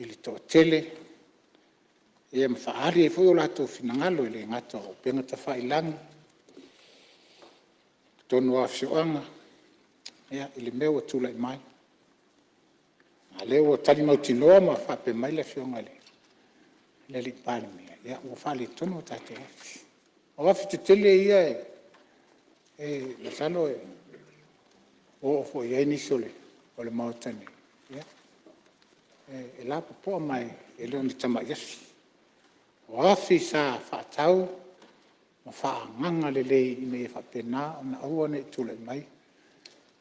i le toatele ma faaali ai foi o latou finagalo, e le gata o upega tafailagi i totonu o afioaga i le mea ua tulai mai. A o lea ua tali mautinoa ma faapea mai le Afioga i le Palemia ua faaletonu a tatou afi. O afi tetele ia e masalo ua oo foi i ai nisi o le Maota nei, e lapopoa ma e le o ni tamai afi. O afi sa faatau ma faaagaga lelei ina ia faapena ona aua nei tulai mai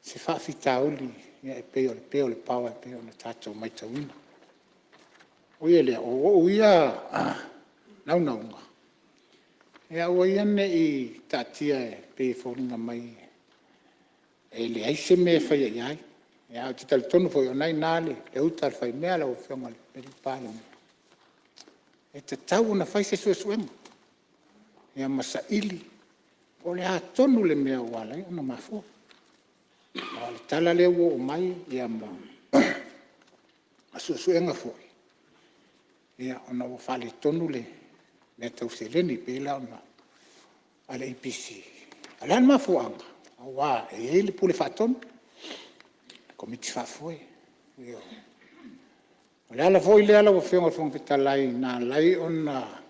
se faafitauli e pei o le pe o le power e pei ona tatou matauina. Ui i lea, o ou ia naunauga ia aua ia nei taatia e pei e foliga mai e leai se mea e faia i ai, ae ou te talitonu foi o lena e i ina le uta a le faimea lau Afioga i le Palemia, e tatau ona fai se suesuega ma saili po o le a tonu le mea ua ala ai ona mafua. Aua o le tala lea ua oo mai ma suesuega foi, ona ua faaletonu le mea tau seleni pei la ona a le EPC. A o le a le mafuaaga? Aua e i ai le Pule Faatonu, Komiti Faafoe. Ioe. O le ala foi lea lau Afioga i le Fofoga Fetalai na ala ai ona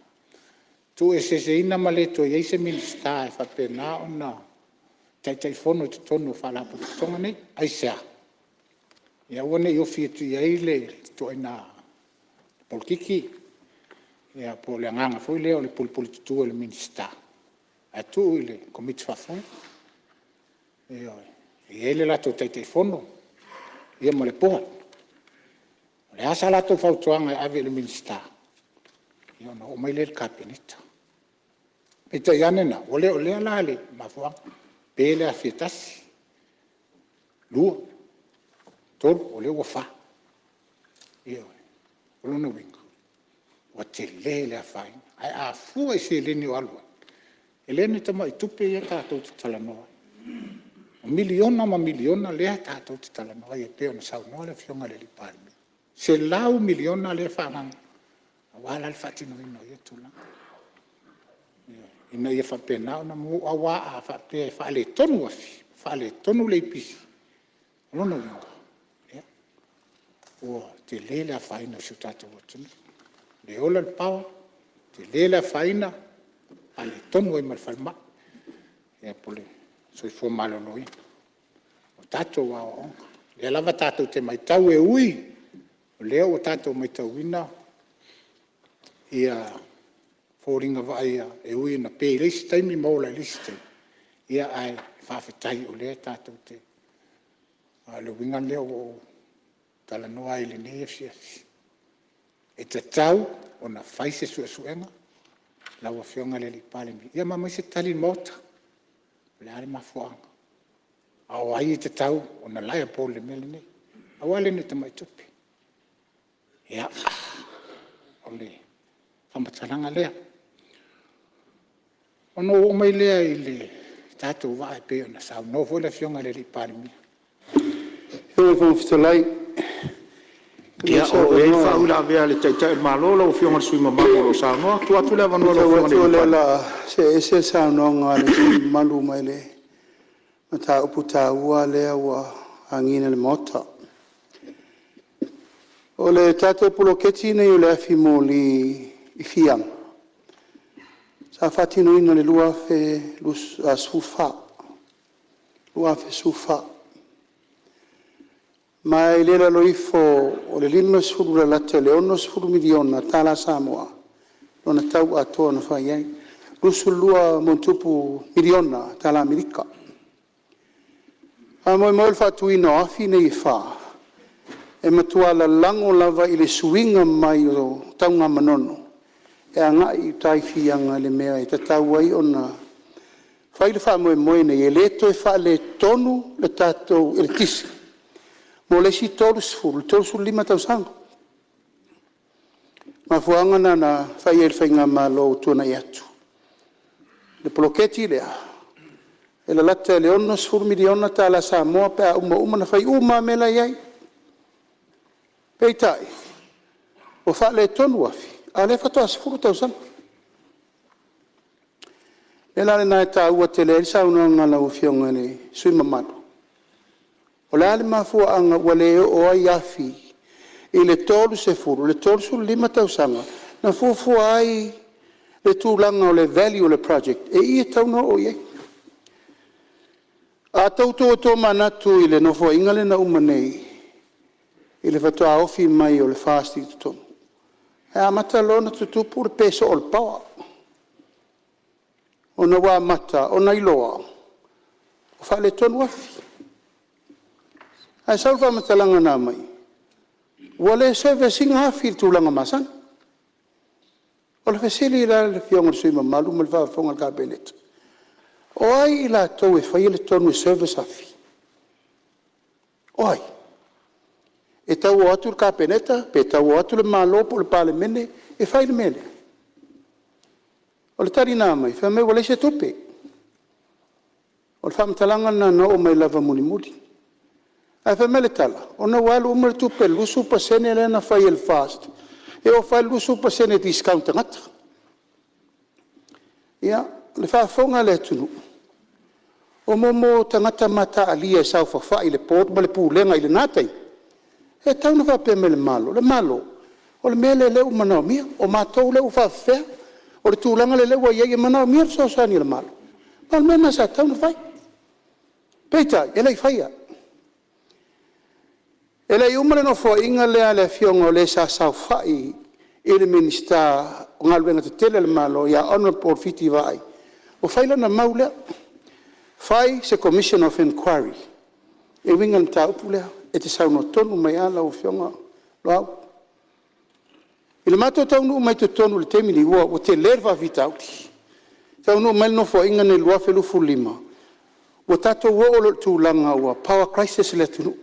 tuueseeseina ma le toe i ai se Minisita e faapena ona Taitaifono i totonu o Faalapotopotoga nei. Aisea? Ia aua ne i ofi atu i ai le ituaiga polokiki po o le agaga foi lea o le pulepuletutu o le Minisita ae tuu i le Komiti Faafoe. Ioe. E i ai le latou Taitaifono ma le Board. O le a sa latou fautuaga e ave i le Minisita, ona oo mai lea i le Kapeneta. Peitai ane la, ua le o lea la le mafuaaga, pe le afi e tasi, lua, tolu, o lea ua fa. Ioe. O lona uiga ua tele le afaina. Ae a fua i seleni o alu ai, e le o ni tamai tupe ia tatou te talanoa ai. O miliona ma miliona lea tatou te talanoa ai e pei ona saunoa le Afioga i le Palemia, $100 miliona lea e faaagaga aua la le faatinoina o ia tulaga, ina ia faapena ona aua a faapea e faaletonu afi, faaletonu le EPC, o lona uiga ua tele le afaina o si o tatou atunuu, le ola le power, tele le afaina, faaletonu ai ma le falemai po o le soifua maloloina. O tatou aoaoga, o lea lava tatou te matau, e ui o lea ua tatou matauina foliga vaaia e ui ina pe i le isi taimi ma ola i le isi taimi, ae faafetai o lea tatou te… A o le uiga lea ua ou talanoa ai i lenei afiafi, e tatau ona fai se suesuega lau Afioga i le Palemia ma aumai se tali i le Maota. O le a le mafuaaga? A o ai e tatau ona liable i le mea lenei? Aua e le o ni tamai tupe. Ia, o le faamatalaga lea. Ona ou oo mai lea i le tatou vaa e pei ona saunoa foi le Afioga i le Palemia. Lau Afioga i le Fofoga Fetalai… Ia, o lo o i ai le faauilavea a le Taitai o le Malo lau Afioga i le sui usufono mamalu o lo o saunoa. Tuu atu le avanoa i lau Afioga i le E matau atu o lea o le a see ese le saunoaga a le sui usufono mamalu mai le mataupu taua lea ua agiga i le Maota. O le tatou poloketi lenei o le afi moli i Fiaga, sa faatinoina i le 2014. Ma e le i lalo ifo o le $50 lalata i le $60 miliona tala Samoa lona tau atoa na fai ai, $22+ miliona tala Amerika. O le faamoemoe o le faatuina o afi nei e fa, e matua lalago lava i le suiga mai o le taugamagono e agai i uta i Fiaga i le mea e tatau ai ona fai le faamoemoe lenei, e le toe faaletonu le tatou eletise mo le isi 30 i le 35 tausaga. O le mafuaaga lena na fai ai e le faigamalo ua tuanai atu le poloketi lea, e lalata i le $60 miliona tala Samoa pe a uma ona fai uma lava mea la e i ai. Peitai, Ua faaletonu afi a o lea faatoa 10 tausaga. O le mea la lena e taua tele ai le saunoaga a lau Afioga i le sui usufono mamalu, o le a le mafuaaga ua le oo ai afi i le 30 i le 35 tausaga na fuafua ai le tulaga o le value o le project, e i e tatau ona oo i ai. A outou toe tomanatu i le Nofoaiga lea na uma nei i le faatoa ofi mai o le FAST i totonu, e amata loa ona tutupu le pe soo o le power, ona ua amata ona iloa ua faaletonu afi. Ae sau le faamatalaga na aumai, ua le service ina afi i le tulaga masani. O le fesili la i le Afioga i le sui usufono mamalu ma le faafofoga a le Kapeneta, o ai i latou e faia le tonu e service afi? O ai? E tau o atu le Kapeneta pe tau o atu le Malo po o le Palemene e fai le mea lea? O le tali na aumai, fai mai ua leai se tupe. O le faamatalaga lena na oo mai lava mulimuli. Ae fai mai le tala, ona ua alu uma le tupe i le 20% lea na fai e le FAST e ofa ai le 20% e discount i tagata. Ia, le faafofoga a le atunuu, o mea o tagata mataalia e saofafai i le Board ma le Pulega i lena taimi, e tatau ona faapea mai i le Malo, le Malo, o le mea lea o lea ua manaomia, o matou lea ua faafefea, o le tulaga lea ua i ai e manaomia le fesoasoani a le Malo. A o le mea lena sa tatau ona fai. Peitai, e le i faia. E le i uma le Nofoaiga lea a le Afioga o le sa saofai i le Minisita o Galuega Tetele a le Malo ia Honourable Fiti Vaai, ua fai lana mau lea, fai se Commission of Inquiry e uiga i le mataupu lea. E te saunoa tonu mai lava lau Afioga Loau. I le matou taunuu mai totonu i le taimi lenei, ua tele le faafitauli. E taunuu mai le Nofoaiga lenei i le 2025, ua tatou oo loa i le tulaga ua power crisis le atunuu.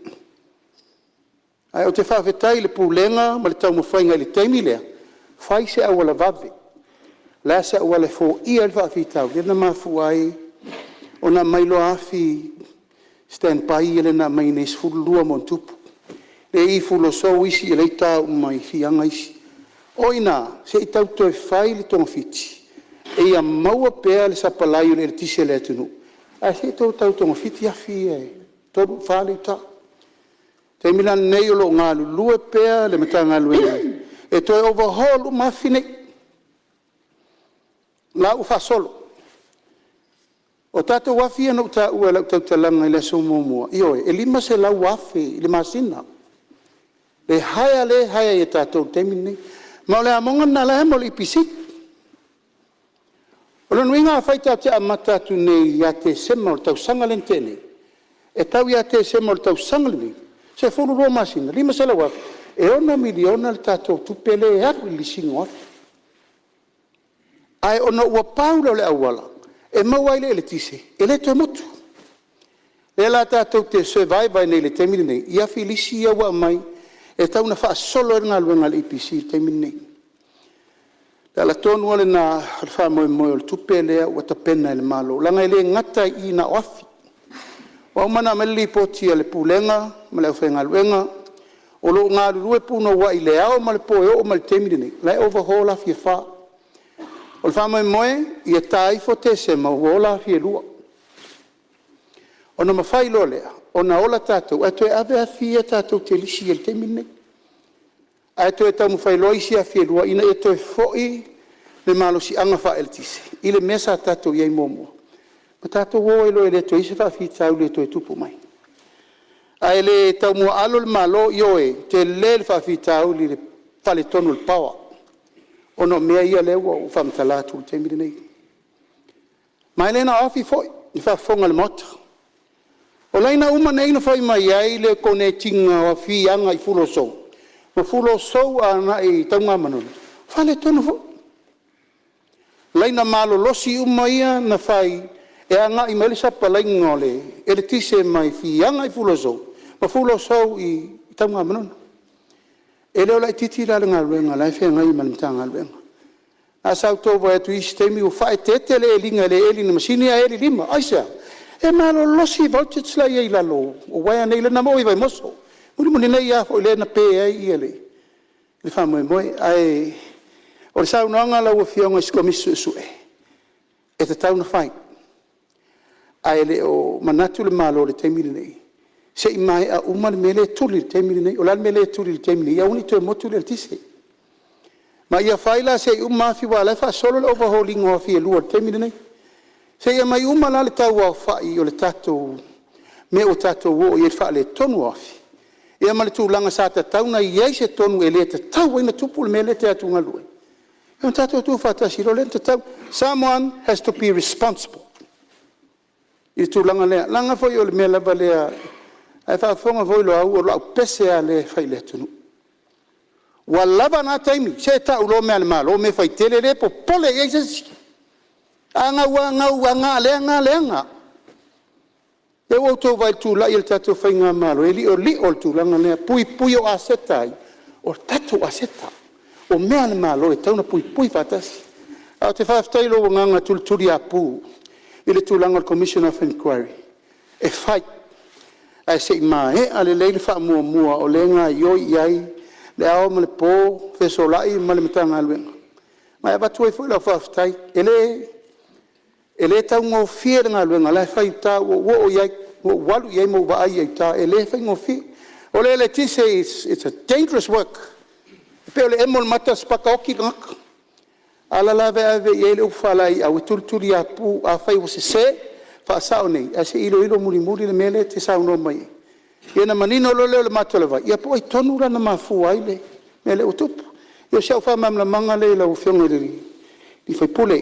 Ae ou te faafetai i le Pulega ma le taumafaiga i le taimi lea, fai se auala vave, o le a se auala e foia ai le faafitauli? Lea na mafua ai ona aumai loa afi standby ia na aumai nei e 12+, lea e i i Fuluasou isi, o lea e i uta uma i Fiaga isi. O i ina se i tau toe fai le togafiti ina ia maua pea le sapalai o le eletise a le atunuu, ae se i toe tau togafiti afi ia e 3, 4 lea e i uta. O le taimi la lenei o lo o galulue pea le Matagaluega e toe overhaul uma afi nei, o la e ua faasolo. O tatou afi ia na ou taua i lau tautalaga i le aso muamua, ioe, e $500,000 i le masina le hire lea e hire e tatou i le taimi lenei. Ma o le amoga lena o la e amo e le EPC. O lona uiga afai tatou te amata atu nei ia Tesema o le tausaga lea na tea nei, e tau ia Tesema o le tausaga lenei, 12 masina, $500,000, e $6 miliona le tatou tupe lea e alu i le lisiina o afi. Ae ona ua pau lea o le auala e maua ai le eletise, e le toe motu. O lea la tatou te survive ai nei i le taimi lenei i afi lisi ia ua aumai e tatau ona faasolo ai le galuega a le EPC i le taimi lenei. O le ala tonu lava lena o le faamoemoe o le tupe lea ua tapena e le Malo, leaga e le gata i i na o afi. Ua uma ona aumai le lipoti a le Pulega ma le aufaigaluega, o lo o galulue punouai i le ao ma le po e oo mai i le taimi lenei, o la e overhaul afi e 4. O le faamoemoe, ia ta ifo Tesema ua ola afi e 2, ona mafai loa lea ona ola tatou ae toe ave afi ia tatou te lisi ai i le taimi lenei, ae toe taumafai loa isi afi e 2 ina ia toe foi le malosiaga faaeletise i le mea sa tatou i ai muamua, ma tatou o ai loa e le toe i ai se faafitauli e toe tupu mai. Ae le taumuaalo le Malo, ioe, e tele le faafitauli i le faaletonu o le power ona o mea ia lea ua ou faamatala atu i le taimi lenei. Ma e le na o afi foi i le faafofoga a le Maota. O laina uma nei na fai mai ai le connect ina o Fiaga i Fuluasou ma Fuluasou agai i Tanugamanono, e faaletonu foi. Laina malolosi uma ia na fai e agai mai ai le sapalaiga o le eletise mai Fiaga i Fuluasou ma Fuluasou i Tanugamanono. E le o laitiiti la le galuega o la e feagai ma le Matagaluega. A sa outou vaai atu i isi taimi ua faaeteete le eliga e le eli i le masini ae eli i le lima. Aisea? E malolosi voltage la e i ai i lalo o uaea nei, lea na maua i Vaimoso. Mulimuli nei lava foi lea na pe ai le le faamoemoe. Ae o le saunoaga a lau afioga i se Komisi Suesue, e tatau ona fai, ae le o manatu le Malo i le taimi lenei, se i maea uma le mea lea e tuli i le taimi lenei. O le a le mea lea e tuli i le taimi lenei? Ia aua ne i toe motu le eletise. Ma ia fai la se i uma afi aua o la e faasolo le overhaul ina o afi e 2 i le taimi lenei. Se i aumai uma la le tau aofai o le tatou mea ua tatou oo i ai i le faaletonu o afi, ia ma le tulaga sa tatau ona i ai se tonu e le tatau ai ona tupu le mea lea e te atugalu ai, ia ona tatou tuufaatasi loa lea ona tatau. Someone has to be responsible i le tulaga lea, leaga foi o le mea lava lea, a e faafofoga foi Loau, o lau pese lava lea e fai i le atunuu. Ua lava na taimi, se tau loa mea a le Malo mea faitele, le popole i ai se isi. A gau lava gau, a leaga lava leaga. O lea ua outou vaai i le tulai o le tatou faigamalo, e liolio le tulaga lea, puipui o aseta a ai? O tatou aseta. O mea a le Malo e tatau ona puipui faatasi. Ae ou te faafetai i lou agaga tulituliapu i le tulaga o le Commission of Inquiry, e fai, ae se i maea lelei le faamuamua o lea e gaoioi i ai le ao ma le po, fesolai ma le Matagaluega, ma e avatu ai foi lau faafetai. E le taugofie le galuega o la e fai i uta, ua ou oo i ai, ua ou alu i ai ma ou vaai i ai i uta, e le faigofie. O le eletise it's a dangerous work, e pei o le emo o le mata sipaka oti le tagata. A laveave i ai le upu faalaeiau e tulituliapu, afai ua sese, faasao nei, ae se i iloilo mulimuli le mea lea e te saunoa mai ai, ia ona manino loa lea o le mata o le vai, ia po o ai tonu la na mafua ai le mea lea ua tupu. Ia o si au faamalamalamaga lea i lau Afioga i le sui usufono.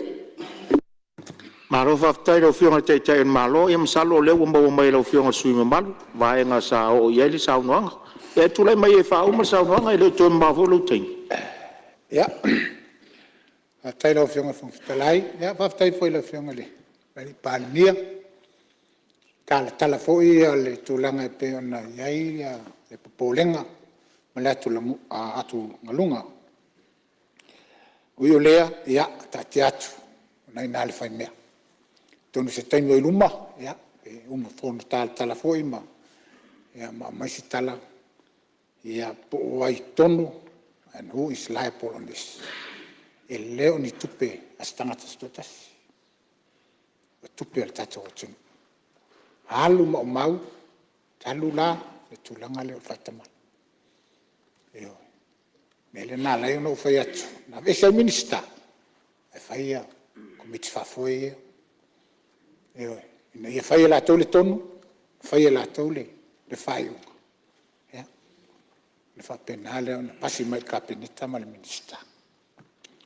Malo faafetai i lau Afioga i le Taitai o le Malo. Ia masalo o lea ua maua mai e lau Afioga i le sui usufono mamalu vaega sa oo i ai le saunoaga. Ia tulai mai e faauma le saunoaga, e le o toe mamao foi lou taimi. Ia, faafetai i lau Afioga i le Fofoga Fetalai, faafetai foi i le Afioga i le Palemia, talatala foi le tulaga e pei ona i ai le popolega ma le atugaluga. Ui o lea, ia taatia atu o lena e i ina le faimea. Atonu o se taimi o i luma e uma ona talatala foi ma aumai se tala po o ai tonu and who is liable on this. E le o ni tupe a se tagata se toatasi, o tupe a le tatou atunuu. Alu maumau talu la le tulaga lea o le faatamala. Ioe. O le mea lea na ala ai ona ou fai atu, na aveese ai Minisita ae fai Komiti Faafoe ia, ioe, ina ia fai e latou le tonu, fai e latou le faaiuga, ona faapena lea ona pasi mai i le Kapeneta ma le Minisita.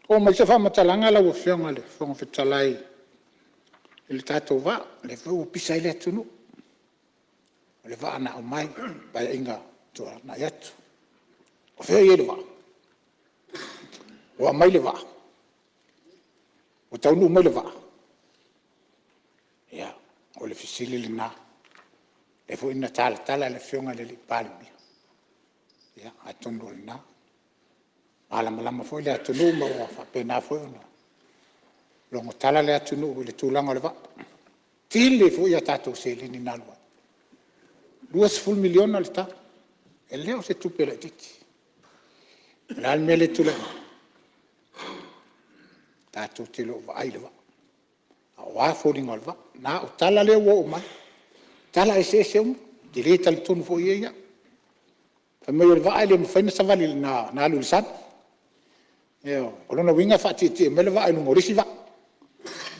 Oo mai se faamatalaga lau Afioga i le Fofoga Fetalai i le tatou vaa, lea foi ua pisa ai le atunuu, o le vaa na aumai i le Paeaiga ua tuanai atu. O fea o i ai le vaa? Ua aumai le vaa, ua taunuu mai le vaa? Ia, o le fesili lena. O lea foi na talatala e le Afioga i le Palemia, ia atonu o lena. E malamalama foi le atunuu ma ua faapena foi ona logo tala le atunuu i le tulaga o le vaa. Tele foi a tatou seleni na alu ai, $20 miliona le tau, e le o se tupe laitiiti. O le a le mea lea e tulai mai? Tatou te le o vaai i le vaa. A o a foliga o le vaa? Na o tala lea ua oo mai, o tala eseese uma, ou te le talitonu foi i ai au. Fai mai o le vaa e le mafai ona savali na alu i le sami. O lona uiga e faatietie mai le vaa i luga o le isi vaa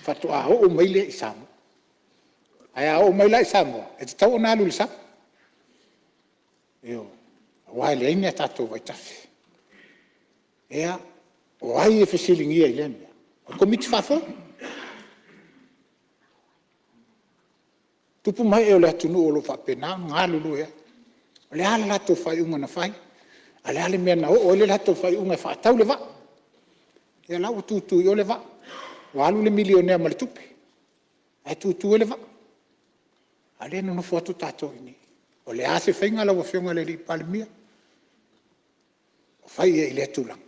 faatoa oo mai lea i Samoa. Ae a oo mai la i Samoa, e tatau ona alu i le sami, ioe, aua e leai ni a tatou vaitafe. Ia, o ai e fesiligia i lea mea? O le Komiti Faafoe. O tupu ma ee o le atunuu o lo o faapena ona galulue ai. O le a le latou faaiuga na fai? A o le a le mea na oo ai le latou faaiuga e faatau le vaa? Ia o la e ua tutu i o le vaa, ua alu le milionea ma le tupe ae tutu ai le vaa, a o lea e nonofo atu tatou i inei. O le a se faiga lau Afioga i le Palemia o fai i ai i lea tulaga?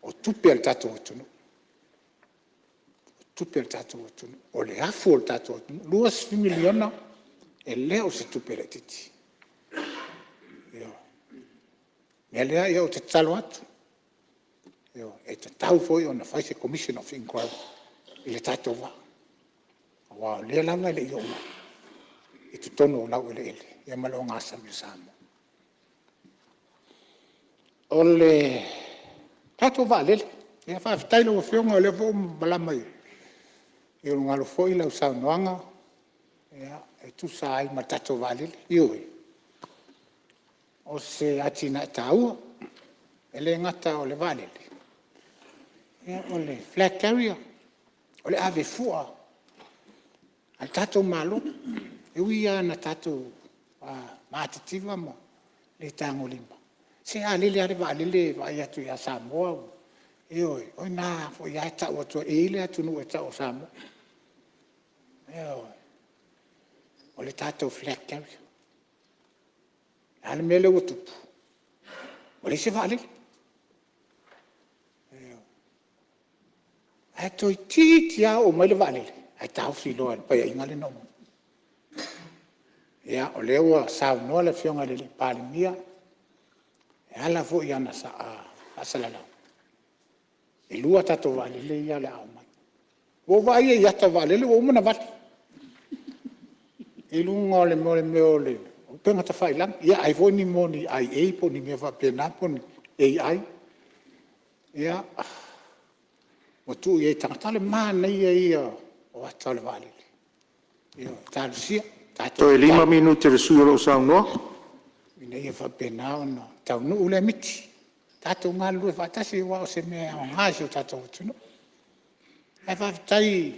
O tupe a le tatou atunuu, o tupe a le tatou atunuu, o le afu o le tatou atunuu. E $20 miliona e le o se tupe laitiiti. mea lea ou te tatalo atu, e tatau foi ona fai se Commission of Inquiry i le tatou vaa, aua o lea lava e le i oo mai i totonu o laueleele ma le ogasami o Samoa. O le tatou vaalele, ia faafetai i lau Afioga o lea foi ua malama i ulugalu foi lau saunoaga e tusa ai ma le tatou vaalele. Ioe, o se atinae taua, e le gata o le vaalele, o le flag carrier, o le ave fua a le tatou Malo. E ui lava ina tatou matitiva ma le tagolima, se a lele lava le vaalele e vaai atu ia Samoa, ioe, o i ina foi lava e tau atu ai, e i ai le atunuu e tau o Samoa. Ioe. O le tatou flag carrier. O le a le mea lea ua tupu? Ua leai se vaalele. Ae toeitiiti lava oo mai le vaalele ae taofi loa e le Paeaiga lea na uma nei. Ia, o lea ua saunoa le Afioga i le Palemia e ala foi i ana faasalalauga, e lua a tatou vaalele ia o le a aumai. Ua ou vaai i ai i ata o vaalele ua uma ona vali i luga o le mea o upega tafailagi. Ia ai foi o ni IA po o ni mea faapena po o ni AI ua tuu i ai i tagata. O le manaia ia o ata o le vaalele. Ioe. Talosia, tatou Toe tatalo lima minute o le sui usufono o lo o saunoa. ina ia faapena ona taunuu lea miti. Tatou galulue faatasi aua o se mea e aoga i si o tatou atunuu. Ae faafetai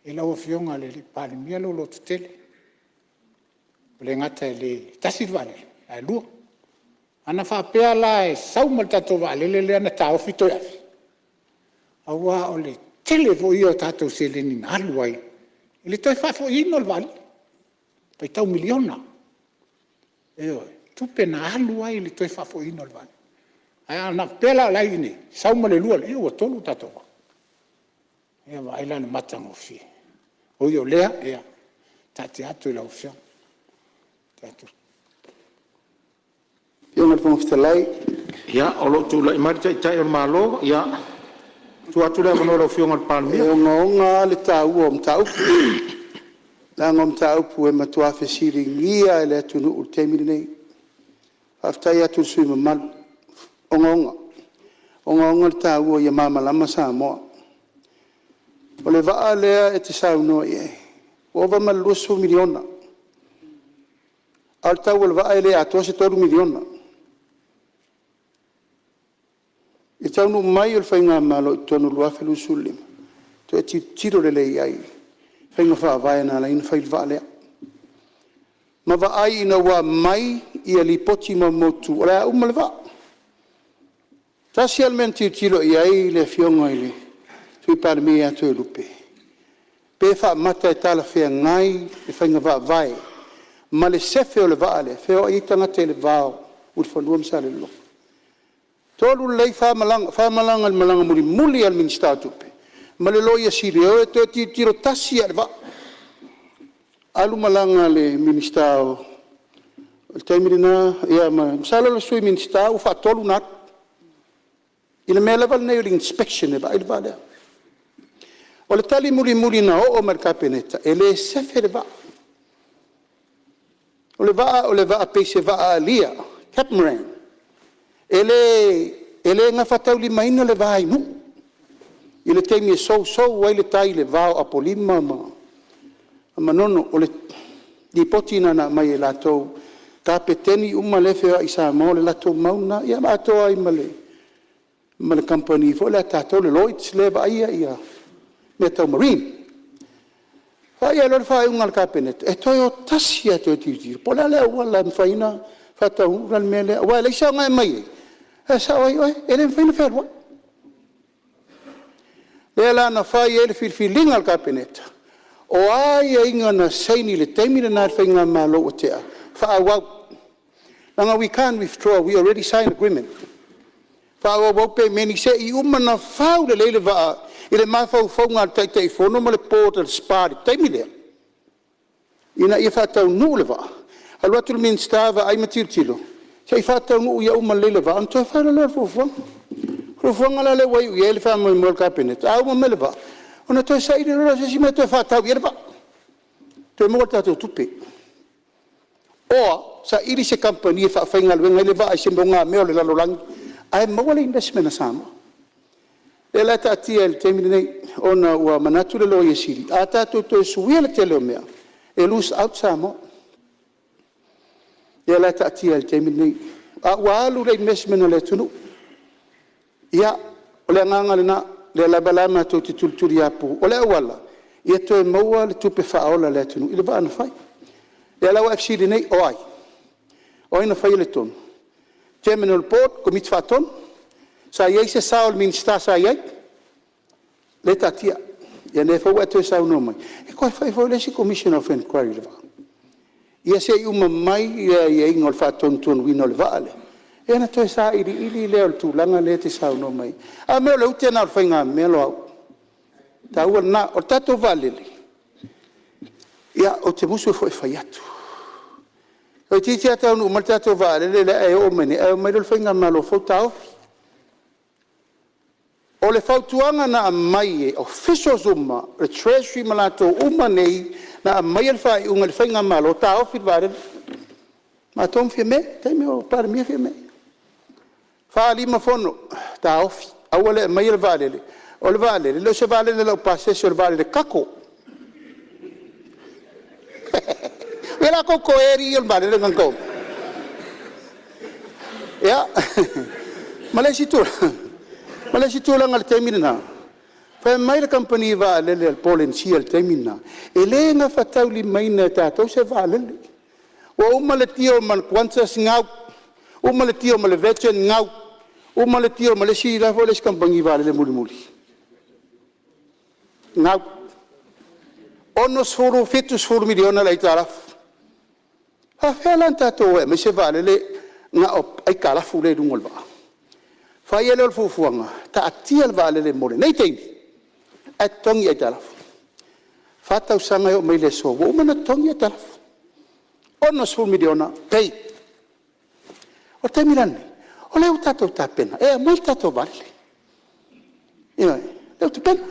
i lau Afioga i le Palemia lou lototele, e le gata e tasi le vaalele ae lua. Ana faapea la e sau ma le tatou vaalele lea na taofi toe ave, aua o le tele foi ia o tatou seleni na alu ai i le toe faafoiina o le vaalele, faitau miliona, ioe, tupe na alu ai i le toe faafoiina o le vaalele. Ae ana faapea la o la e i inei, sau ma le lua lea, ia ua tolu a tatou vaa. Ia vaai la i le matagofie. Ui o lea, ia taatia atu i lau Afioga. Lau Afioga i le Fofoga Fetalai… Ia, o lo o tulai mai le Taitai o le Malo. Ia, tuu atu le avanoa i lau Afioga i le Palemia. E ogaoga lava le taua o mataupu, leaga o mataupu e matua fesiligia e le atunuu i le taimi lenei. Faafetai atu i le sui usufono mamalu, e ogaoga. E ogaoga le taua ia malamalama Samoa. O le vaa lea e te saunoa i ai, ua ova ma le $20 miliona, a o le tau o le vaa e le atoa se $3 miliona. I le taunuu mai o le faigamalo i totonu i le 2025, toe tilotilo lelei i ai i faiga faavae na ala ai ona fai le vaa lea, ma vaai ina ua aumai lipoti maumaututu o le a uma le vaa. E tasi lava le mea na tilotilo i ai le Afioga i le Sui Palemia ia Toelupe, pe faamata e talafeagai le faiga faavae ma le sefe o le vaa lea e feoai ai tagata i le va o Mulifanua ma Salelologa. Tolu lelei fa malaga, fa malaga i le malaga mulimuli a le Minisita o Tupe ma le Loia Sili e o e toe tilotilo tasi lava i le vaa. Alu malaga a le Minisita o le taimi lena, ia masalo o le Sui Minisita ua faatolu ona alu i le mea lava lenei o le inspection e vaai le vaa lea. O le tali mulimuli na oo mai i le Kapeneta, e le sefe le vaa. O le vaa o le vaa pei se vaa alia, e le gafataulimaina le va i Nuu i le taimi e sousou ai le tai i le va o Apolima ma Manono. O le lipoti lena na aumai e latou, kapeteni uma lea e feoai i Samoa, o le latou mau lena, ia atoa ai ma le kamupani foi lea a tatou le Lloyds lea e vaaia mea tau marine. Fai ai loa le faaiuga a le Kapeneta, e toe o tasi lava e toe tilotilo po o le a le auala e mafai ai ona faataunuu le mea lea, aua e leai se aoga e aumai ai, ae sao ai oe, e le mafai ona fealuai. Lea la na fai ai le filifiliga a le Kapeneta, o a aiaiga na saini i le taimi lena e le faigamalo ua tea, faaauau. Leaga we can't withdraw, we already sign agreement. Faaauau pemeni seia uma ona fau lelei le vaa i le mafaufauga o le Taitaifono ma le Board a le SPA i le taimi lea, ina ia faataunuu le vaa, alu atu le Minisita vaai ma tilotilo, Se i faataunuu ia uma lelei le vaa ona toe fai loa lea o le fuafuaga. O le fuafuaga la lea ua iu i ai le faamoemoe o le Kapeneta, a uma mai le vaa, ona toe saili loa lea o se isi mea e toe faatau i ai le vaa, toe maua a tatou tupe. Or saili se kamupani e faafaigaluega ai le vaa i se nogamea a le lalolagi ae maua le investment a Samoa. O lea la e taatia i le taimi lenei, ona ua manatu le Loia Sili, a tatou toe suia le tele o mea, e lose out Samoa. O lea la e taatia i le taimi lenei, a ua alu le investment a le atunuu. Ia, o le agaga lena, o lea lava la matou te tulituliapu, o le auala ia toe maua le tupe faaola a le atunuu i le vaa na fai. O lea la ua e fesili nei, o ai? O ai na faia le tonu? Chairman o le Board, Komiti Faatonu, sa i ai se sao o le Minisita sa i ai? Lea e taatia. Ia o lea foi ua e toe saunoa mai, e toe fai foi le isi Commission of Inquiry i le vaa. Ia se i uma mai aiaiga o le faatonutonuina o le vaa lea, ia ona toe sailiili lea o le tulaga lea e te saunoa mai ai. A mea o le ute lena o le faigamea Loau. O le taua lena. O le tatou vaalele, ia ou te musu foi e fai atu, toeitiiti lava taunuu mai le tatou vaalele lea e oo mai nei, ae omai loa le faigamalo fou taofi. O le fautuaga na aumai e officials uma, o le Treasury ma latou uma nei na aumaia le faaiuga i le faigamalo, taofi le vaalele. O matou ma Fiame, o le taimi a o Palemia Fiame. E 4, 5 fono, taofi, aua le aumaia le vaalele. O le vaalele, e le o se vaalele laupasese o le vaalele cargo. Ia o la outou toē alii ia i le vaalele lena na taofi. Ia, ma le isi tulaga i le taimi lena, fai mai le kamupani vaalele a le Polenisia i le taimi lena, e le gafataulimaina e tatou se vaalele. Ua uma le deal ma le Qantas gau, uma le deal ma le Virgin gau, uma le deal ma le isi, o le a foi le isi kamupani vaalele mulimuli? Gau. $60, $70 miliona le aitalafu. E faapefea la ona tatou o e aumai se vaalele na o aitalafu lea e i luga o le vaa? Fai ai lea o le fuafuaga, taatia le vaalele mo lenei taimi ae totogi aitalafu. E 4 tausaga e oo mai i le aso ua uma ona totogi aitalafu, $60 miliona paid. O le taimi la lenei, o lea ua tatou tapena e aumai le tatou vaalele. Ioe, o lea ua tapena.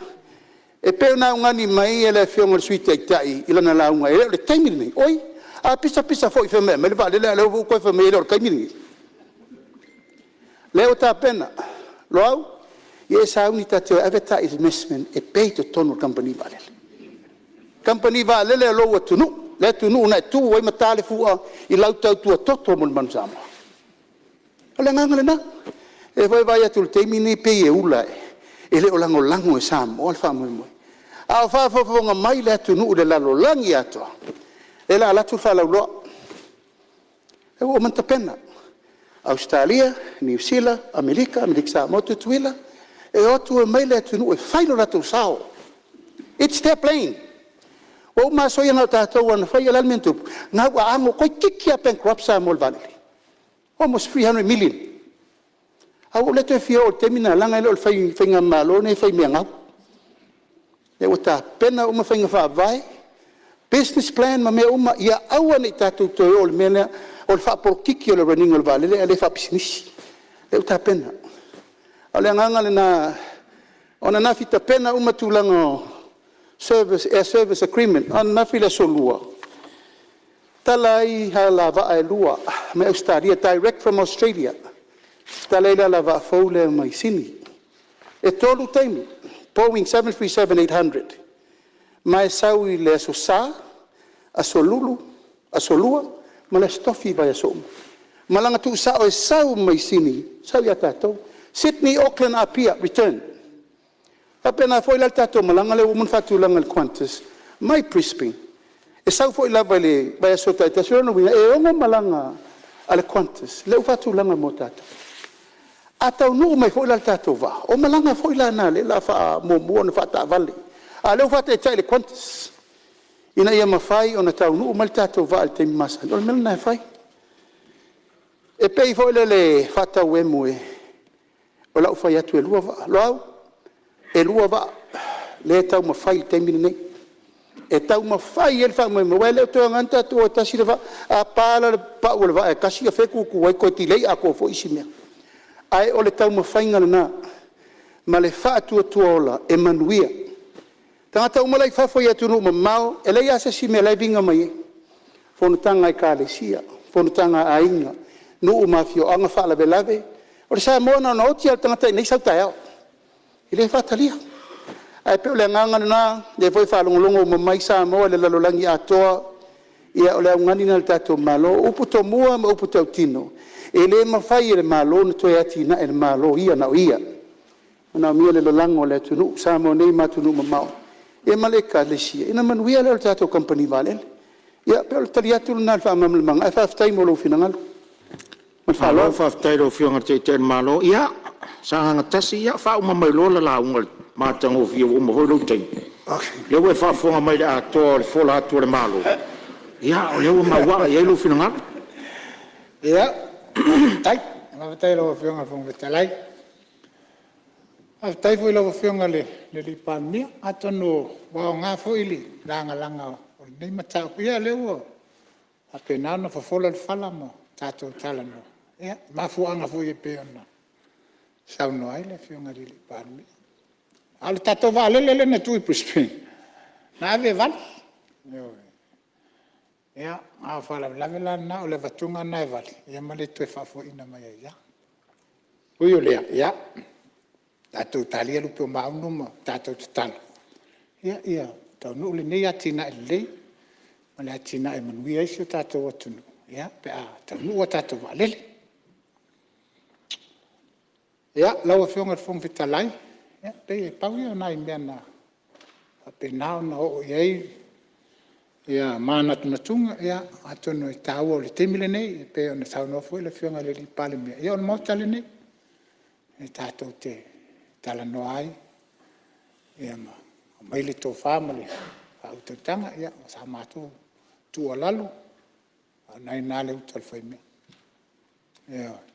E pei ona augani mai le Afioga i le Sui Taitai i lana lauga e le o le taimi lenei, oi, a pisapisa foi fai mai e aumai le vaalele a o lea ua toe fai mai e le o le taimi lenei. O lea ua tapena. Loau, ia e sauni ta te o e ave ta investment e pay i totonu o le kamupani vaalele. Kamupani vaalele a lou atunuu, le atunuu na e tu ai ma ta le fua i lau tautua toto mo le Manu Samoa. O le agaga lena. O lea foi e vaai atu i le taimi lenei pei e ula, e le o lagolago e Samoa le faamoemoe. A o faafogafoga mai le atunuu i le lalolagi atoa, o lea o le a alu atu le faalauiloa, o lea ua uma ona tapena. Ausetalia, Niu Sila, Amerika, Amerika Samoa, Tutuila, e o atu omai le atunuu e fai lo latou sao. Its their plane. Ua uma aso ia na o tatou lava na fai, a o le a le mea na tupu? Gau aano, toeitiiti lava bankrupt Samoa i le vaalele. Almost 300 million. Ae ua ou le toe fia oo i le taimi lena, leaga e le o le faigamalo lenei e faimea gau. O lea ua tapena uma faiga faavae, business plan ma mea uma, ia aua ne i tatou toe oo i le mea lea o le faapolokiki o le run ina o le vaalele ae le faapisinisi. O lea ua tapena. O le agaga lena, o ananafi tapena uma tulaga o air service agreement. O ananafi le aso Lua, tatala ai alavaa e 2 mai Ausetalia, direct from Australia, tatala ai le alavaa fou lea mai Sini. E 3 taimi, Boeing 737-800, ma e sau i le aso Sa, aso Lua ma le aso Tofi o vaiaso uma. Malaga tuusao e sau mai Sini, sau ia tatou. Sydney Auckland Apia return. E faapena foi la le tatou malaga lea ua uma ona faatulaga e le Qantas mai Brisbane, e sau foi lava i le vaiaso taitasi. O lona uiga, e 6 malaga a le Qantas lea ua faatulaga mo tatou. A taunuu mai foi la i le tatou vaa, o malaga foi la na o lea o le a faamuamua ona faataavale, a o lea ua faataitai i le Qantas ina ia mafai ona taunuu mai le tatou vaa i le taimi masani. O le mea lena e fai. E pei foi lele e faatauemu o lau fai atu e 2 vaa. Loau, e 2 vaa lea e taumafai i le taimi lenei. E taumafai ai le faamoemoe, aua e le toe aoga ona tatou o e tasi le vaa. A pa la le pau o le vaa e tasi, o fea e tutu ai? Toe tilei atoa foi isi mea. Ae o le taumafaiga lena ma le faatuatua ola e manuia. Tagata uma la e i fafo i atunuu mamao, e leai lava se isi mea o la e viga mai ai, fonotaga a ekalesia, fonotaga a aiga, nuu ma afioaga, faalavelave. O le Samoa na ona oti lava o le tagata i inei sau taeao. E le faatalia. Ae pei o le agaga lena, o lea foi e faalogologo uma mai Samoa i le lalolagi atoa, ia o le augani lena a le tatou Malo. O upu tomua ma upu tautino, e le mafai e le Malo ona toe atinae e le Malo ia na o ia. E manaomia le lalago a le atunuu, Samoa nei ma atunuu mamao ia ma le Ekalesia, ona manuia lea o le tatou kamupani vaalele. Ia pei o le tali atu lena i le faamalamalamaga, ae faafetai mo lou finagalo. Ma le faaaloalo. Malo faafetai i lau Afioga i le Taitai o le Malo. Ia, Sagaga 1, ia faauma mai loa le lauga i le matagofie ua uma foi lou taimi. O lea ua e faafofoga mai i le atoa o le fola atu a le Malo, ia o lea ua maua i ai lou finagalo. Ia, faafetai. Faafetai i lau Afioga i le Fofoga Fetalai. Faafetai foi i lau Afioga i le Palemia, atonu ua aoga foi le lagalaga o lenei mataupu, ia o lea ua faapena ona fofola le fala ma tatou talanoa i mafuaaga foi e pei ona saunoa ai le Afioga i le Palemia. A o le tatou vaalele lea na tuu i Brisbane, na ave e vale, a o le faalavelave la lena o le avatuga lena e vale ma le toe faafo'iina mai ai lava. Ui o lea, ia tatou talia lupe o maunu ma tatou tatalo ia taunuu lenei atinae lelei ma le atinae e manuia ai si o tatou atunuu pe a taunuu a tatou vaalele. Lau Afioga i le Fofoga Fetalai, e pei e pau ia o nai mea na faapena ona oo i ai manatunatuga. Atonu e taua o le taimi lenei e pei ona saunoa foi le Afioga i le Palemia, ia o le Maota lenei e tatou te talanoa ai ma aumai le tofa ma le faautautaga. O sa matou tuualalo, a o lena e i ina le uta a le faimea. Ioe.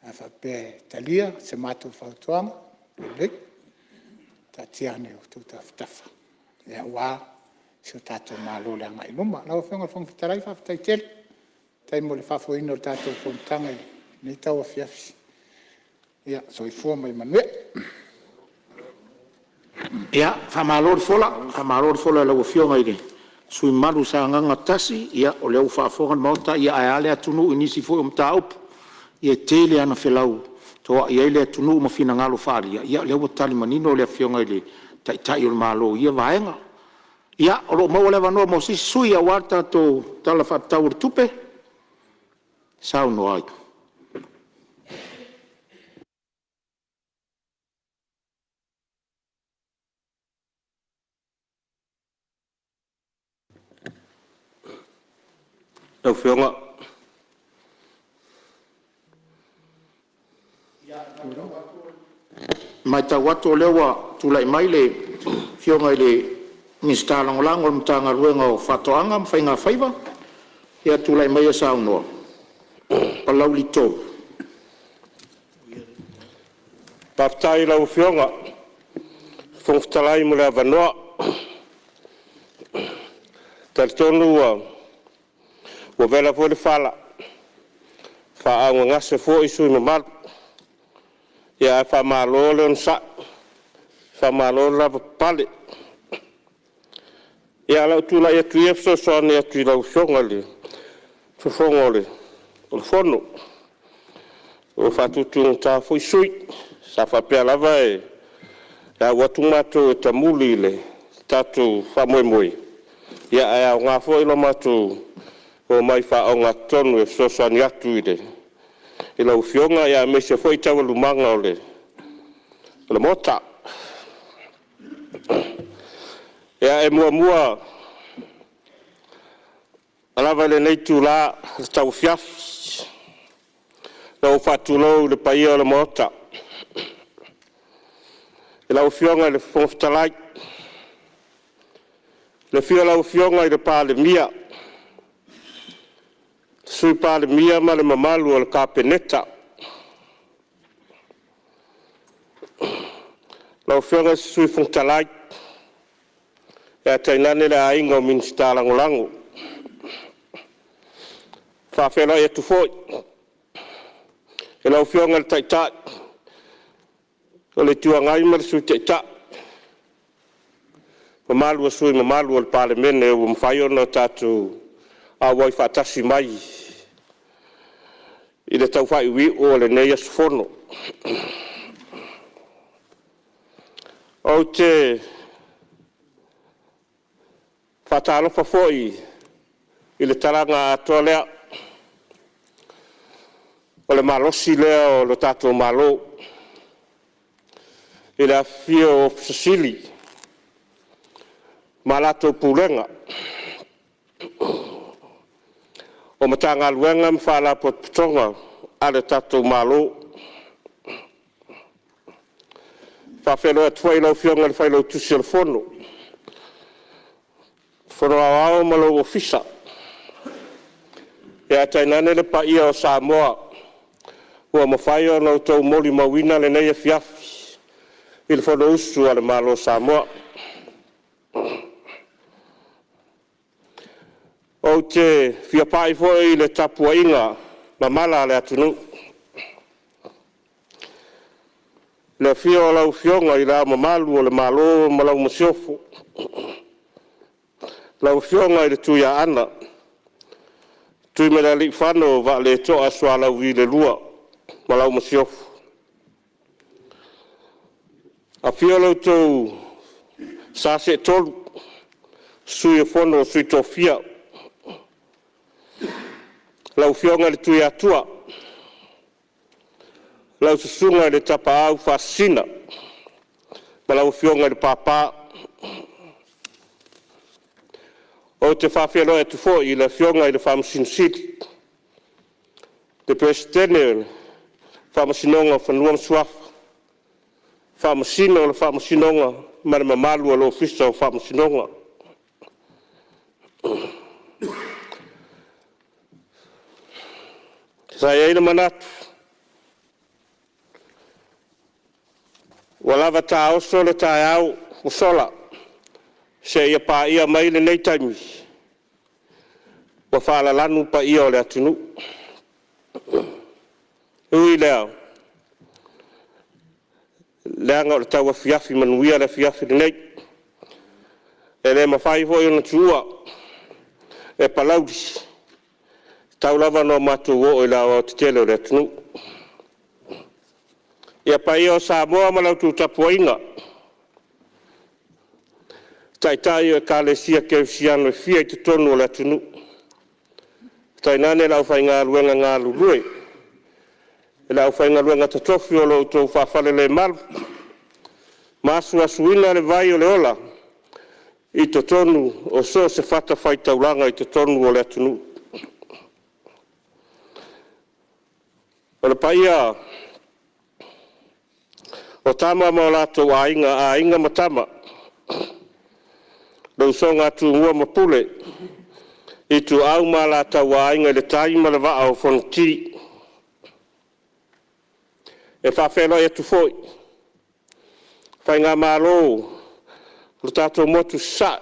A faapea e talia se matou fautuaga, lelei, taatia ane i outou tafatafa aua si o tatou Malo i le agai i luma. Lau Afioga i le Fofoga Fetalai, faafetai tele. Faafetai mo le faafoeina o le tatou fonotaga i lenei tauafiafi. Soifua ma ia manuia. Ia, faamalo le fola, faamalo le fola i lau Afioga i le sui usufono mamalu mo Sagaga 1, o lea ua faafofoga le Maota, ae a le atunuu i nisi foi o mataupu e tele lava ina felautoai ai le atunuu ma finagalo faaalia, ia o lea ua tali manino le Afioga i le Taitai o le Malo i ia vaega. Ia, o lo o maua le avanoa mo se isi sui usufono aua le tatou Tala Faatatau o le Tupe e saunoa ai. E matau atu o lea ua tulai mai le Afioga i le Minisita Lagolago o le Matagaluega o Faatoaga ma Faiga Faiva. Ia tulai maia e saunoa. Palauli 3. Faafetai i lau Afioga i le Fofoga Fetalai mo le avanoa. E talitonu ua vela foi le fala, faaaaogagase foi sui usufono mamalu, ae faamalo le onosai, faamalo le lavapapale. Ia, ae o le a ou tulai atu ia e fesoasoani atu i lau Afioga i le Fofoga o le Fono, ua faatutugata foi sui usufono. Sa faapea lava e au atu matou e tamuli i le tatou faamoemoe, ae aoga foi lo matou omai faaogatotonu e fesoasoani atu i lau Afioga aemaise foi taualumaga o le Maota. Ia, e muamua lava i lenei itula tauafiafi ona ou faatulou i le paia o le Maota, i lau Afioga i le Fofoga Fetalai, le afio o lau Afioga i le Palemia, Sui Palemia ma le mamalu o le Kapeneta. Lau Afioga i le Sui Fofoga Fetalai, Ae tainane le aiga o Minisita Lagolago. E faafeiloai atu foi i lau Afioga i le Taitai o le Itu Agai ma le Sui Taitai, mamalu o sui usufono mamalu o le Palemene ua mafai ona tatou auai faatasi mai i le tau faaiuiu o lenei aso Fono. Ou te faatalofa foi i le talaga atoa lea, o le malosi lea o le tatou Malo i le afifio o Ofisa Sili ma latou Pulega o Matagaluega ma Faalapotopotoga a le tatou Malo. E faafeiloai atu foi i lau Afioga i le Failautusi o le Fono, Fono Aoao ma lou Ofisa, ae tainane le paia o Samoa ua mafai ona outou molimauina lenei afiafi i le Fonousu a le Malo o Samoa. Ou te fia pai foi i le tapuaiga mamala a le atunuu, i le afio o lau Afioga i Le Ao Mamalu o le Malo ma lau Masiofo, lau Afioga i le Tuiaana Tuimalealiifano Vaaletoa Sualauvi II ma lau Masiofo. Afio lo outou Sa Seetolu, Sui o le Fono a Sui Tofia, lau Afioga i le Tuiatua, lau Susuga i le Tapaau Faasisina ma lau Afioga i le Papa. Ou te faafeiloai atu foi i le Afioga i le Faamasino Sili, le Peresetene o le Faamasinoga o Fanua ma Suafa, Faamasino o le Faamasinoga ma le mamalu o le Ofisa o Faamasinoga. Sa i ai le manatu ua lava taoso le taeao ua sola seia paia mai lenei taimi, ua falalanu paia o le atunuu. E ui i lea, leaga o le tauafiafi manuia le afiafi lenei, e le mafai foi ona tuua e Palauli, e tatau lava ona matou oo i le aoaotetele o le atunuu. Ia, paia o Samoa ma la outou tapuaiga, Taitai o Ekalesia Kerisiano e fia i totonu o le atunuu, tainane le aufaigaluega galulue i le aufaigaluega totofi o lo o outou faafalelemalu ma asuasuina le vai o le ola i totonu o so o se fatafaitaulaga i totonu o le atunuu. O le paia o Tama ma o latou Aiga, Aiga ma Tama, le usoga a Tumua ma Pule, Ituau ma Alataua, Aiga i le Tai ma le Vaa o Fonoti. E faafeiloai atu foi i Faigamalo a le tatou motu i Sasae,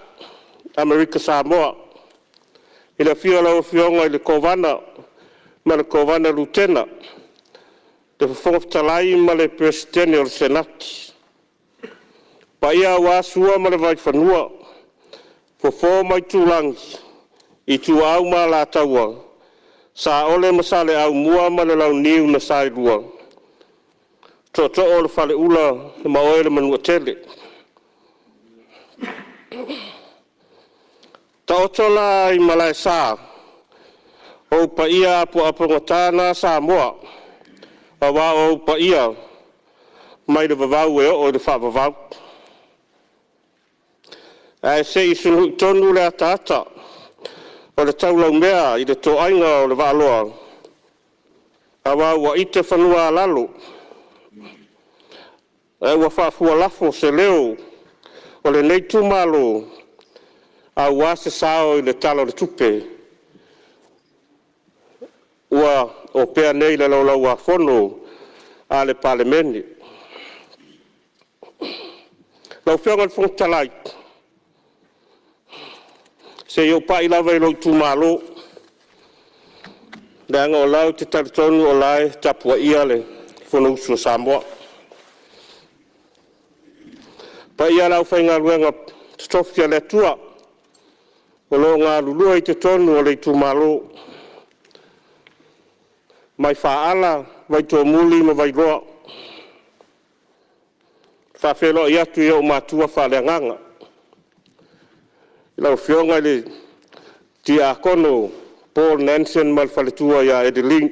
Amerika Samoa, i le afio o lau Afioga i le Kovana ma le Kovana Lutena, le Fofoga Fetalai ma le Peresetene o le Senati. Paia aua Sua ma le Vaifanua, Fofo ma Aitulagi, Ituau ma Alataua, Saole ma Saleaaumua ma le Launiu na Saelua, Tootoo o le Faleula ma Oe le Manuatele. Taoto la i Malaesa ou paia apoapogata na Samoa, aua o ou paia mai le vavau e oo i le faavavau. Ae se i sulu'u tonu le ataata o le taulaumea i le toaiga o le vaaloa, aua ua ite fanua-a-lalo, ae ua faafualafo se leo o lenei itumalo aua se sao i le Tala o le Tupe ua opea nei i le Laulau-a-Fono a le Palemene. Lau Afioga i le Fofoga Fetalai, Seia ou pai lava i lou itumalo, leaga o la ou te talitonu o la e tapuaia le Fonousu a Samoa. Paia i le aufaigaluega totofi a le Atua o lo o galulue i totonu o le itumalo, mai Faala, Vaitoomuli ma Vailoa. E faafeiloai atu i ou matua faaleagaga, lau Afioga i le Tiakono Paul Nelson ma le faletua ia Adeline,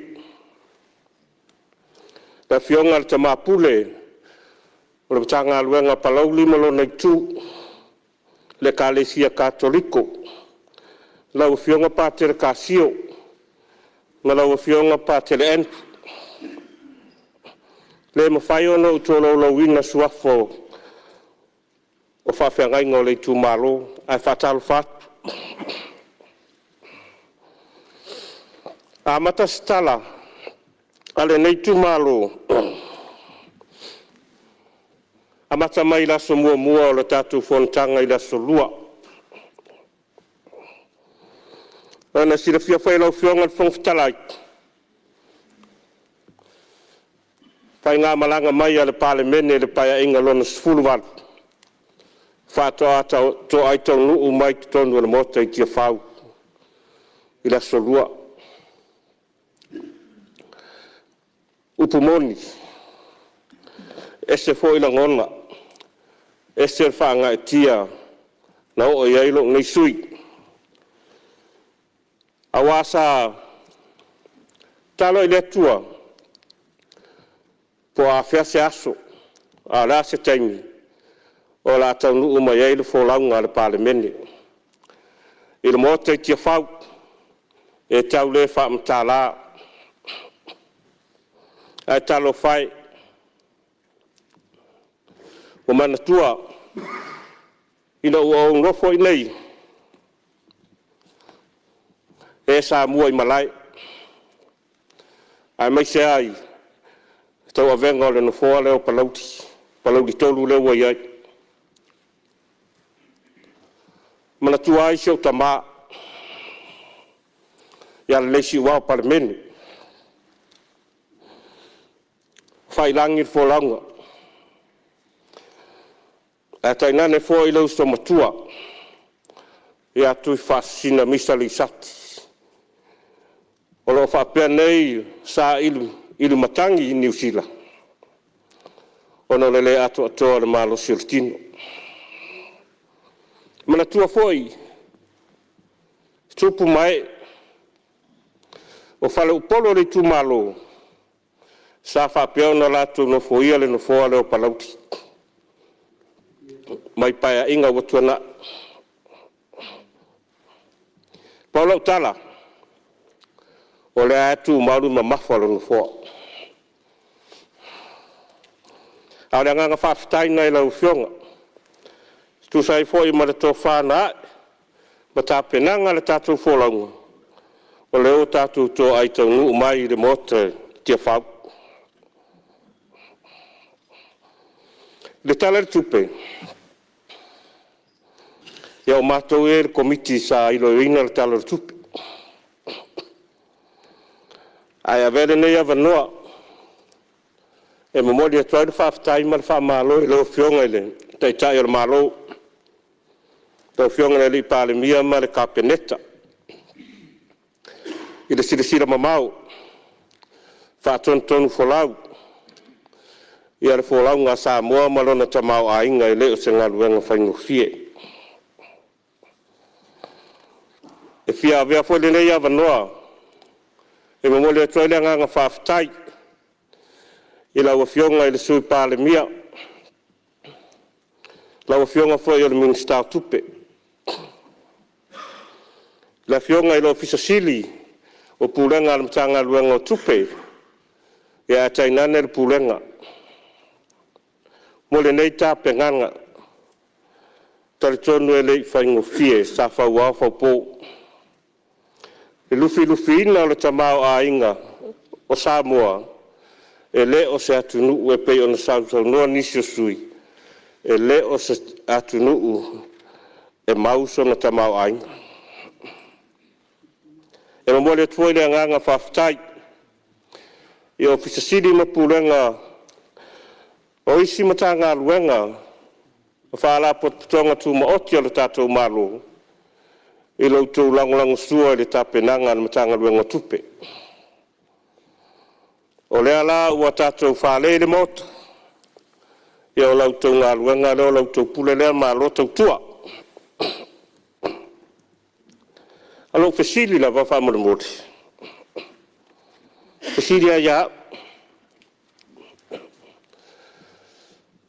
le afioga i le Tama Pule o le Matagaluega a Palauli ma lona Itu, le Ekalesia Katoliko, lau Afioga Patele Casio ma lau Afioga Patele Andrew. E le mafai ona ou tolaulauina suafa o faafeagaiga o le itumalo, ae faatalofa atu. E amata se tala a lenei itumalo, amata mai i le aso muamua o le tatou fonotaga i le aso Lua. Mo le silafia foi e lau Afioga i le Fofoga Fetalai, faigamalaga mai a le Palemene i le Paeaiga Lona XVIII, faatoa toai taunuu mai i totonu o le Maota i Tiafau i le aso Lua. Upu moni, e ese foi lagona, ese le faagaeetia na oo i ai lou nei sui usufono, aua sa tatalo i le Atua po o afea se aso a o le a se taimi o le a taunuu mai ai le folauga a le Palemene i le Maota i Tiafau, e tau le faamatala. Ae talofa e, ua manatua ina ua ou nofo i inei, e sa muaimalae, aemaise lava i le tauavega o le nofoa lea o Palauli, Palauli 3 lea ua i ai. E manatua ai si ou tama ia Leleisiuao Palemene, faiilagi le folauga, ae tainane foi le uso matua ia Tuifaasisina Misa Lisati o lo o faapea nei sailiilimatagi i Niu Sila ona o le le atoatoa o le malosi o le tino. Manatua foi tupu ma ee o faleupolu o le itumalo sa faapea ona latou nofoia le nofoa lea o Palauli mai Paeaiga ua tuanai. Pau lau tala, o lea lava e tumau le mamafa o le nofoa. A o le agaga faafetai lena i lau Afioga e tusa ai foi ma le tofa na ae ma tapenaga le tatou folauga, o lea ua tatou toai taunuu mai i le Maota i Tiafau. I le Tala o le Tupe, ia o matou ia e i le Komiti sa iloiloina le Tala o le Tupe. Ae avea lenei avanoa e momoli atu ai le faafetai ma le faamalo i lau Afioga i le Taitai o le Malo, lau Afioga i le Palemia ma le Kapeneta i le silasila mamao, faatonutonufolau ia le folauga a Samoa ma lona tamaoaiga, e le o se galuega faigofie. E fia avea foi lenei avanoa e momoli atu ai le agaga faafetai i lau Afioga i le Sui Palemia, lau Afioga foi i le Minisita o Tupe, le Afioga i le Ofisa Sili o Pulega a le Matagaluega o Tupe, ae tainane le Pulega mo lenei tapenaga. E talitonu e le i faigofie, sa fauao faupo le lufilufiina o le tamaoaiga o Samoa. E le o se atunuu e pei ona sausaunoa nisi o sui usufono, e le o se atunuu e mau sona tamaoaiga. E momoli atu foi le agaga faafetai i Ofisa Sili o Pulega o isi Matagaluega ma Faalapotopotoga Tumaoti a le tatou Malo i lo outou lagolagosua i le tapenaga a le Matagaluega o Tupe. O lea la ua tatou fale i le Maota, ia o la outou galuega lea, o la outou pule lea, malo tautua. O lou fesili lava faamolemole, e fesili lava ia au,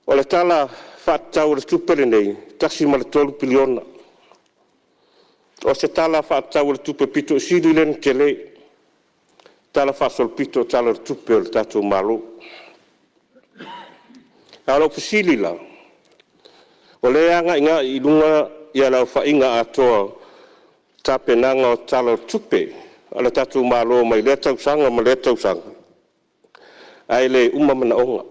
o le Tala Faatatau o le Tupe lenei $1.3 piliona, o se Tala Faatatau o le Tupe aupito sili lea ona tele, talafaasolopito o le Tala o le Tupe a le tatou Malo. A o lau fesili la, o lea e agaigai i luga le aofaiga atoa o tapenaga o Tala o Tupe a le tatou Malo mai lea tausaga ma lea tausaga, ae le uma manaoga.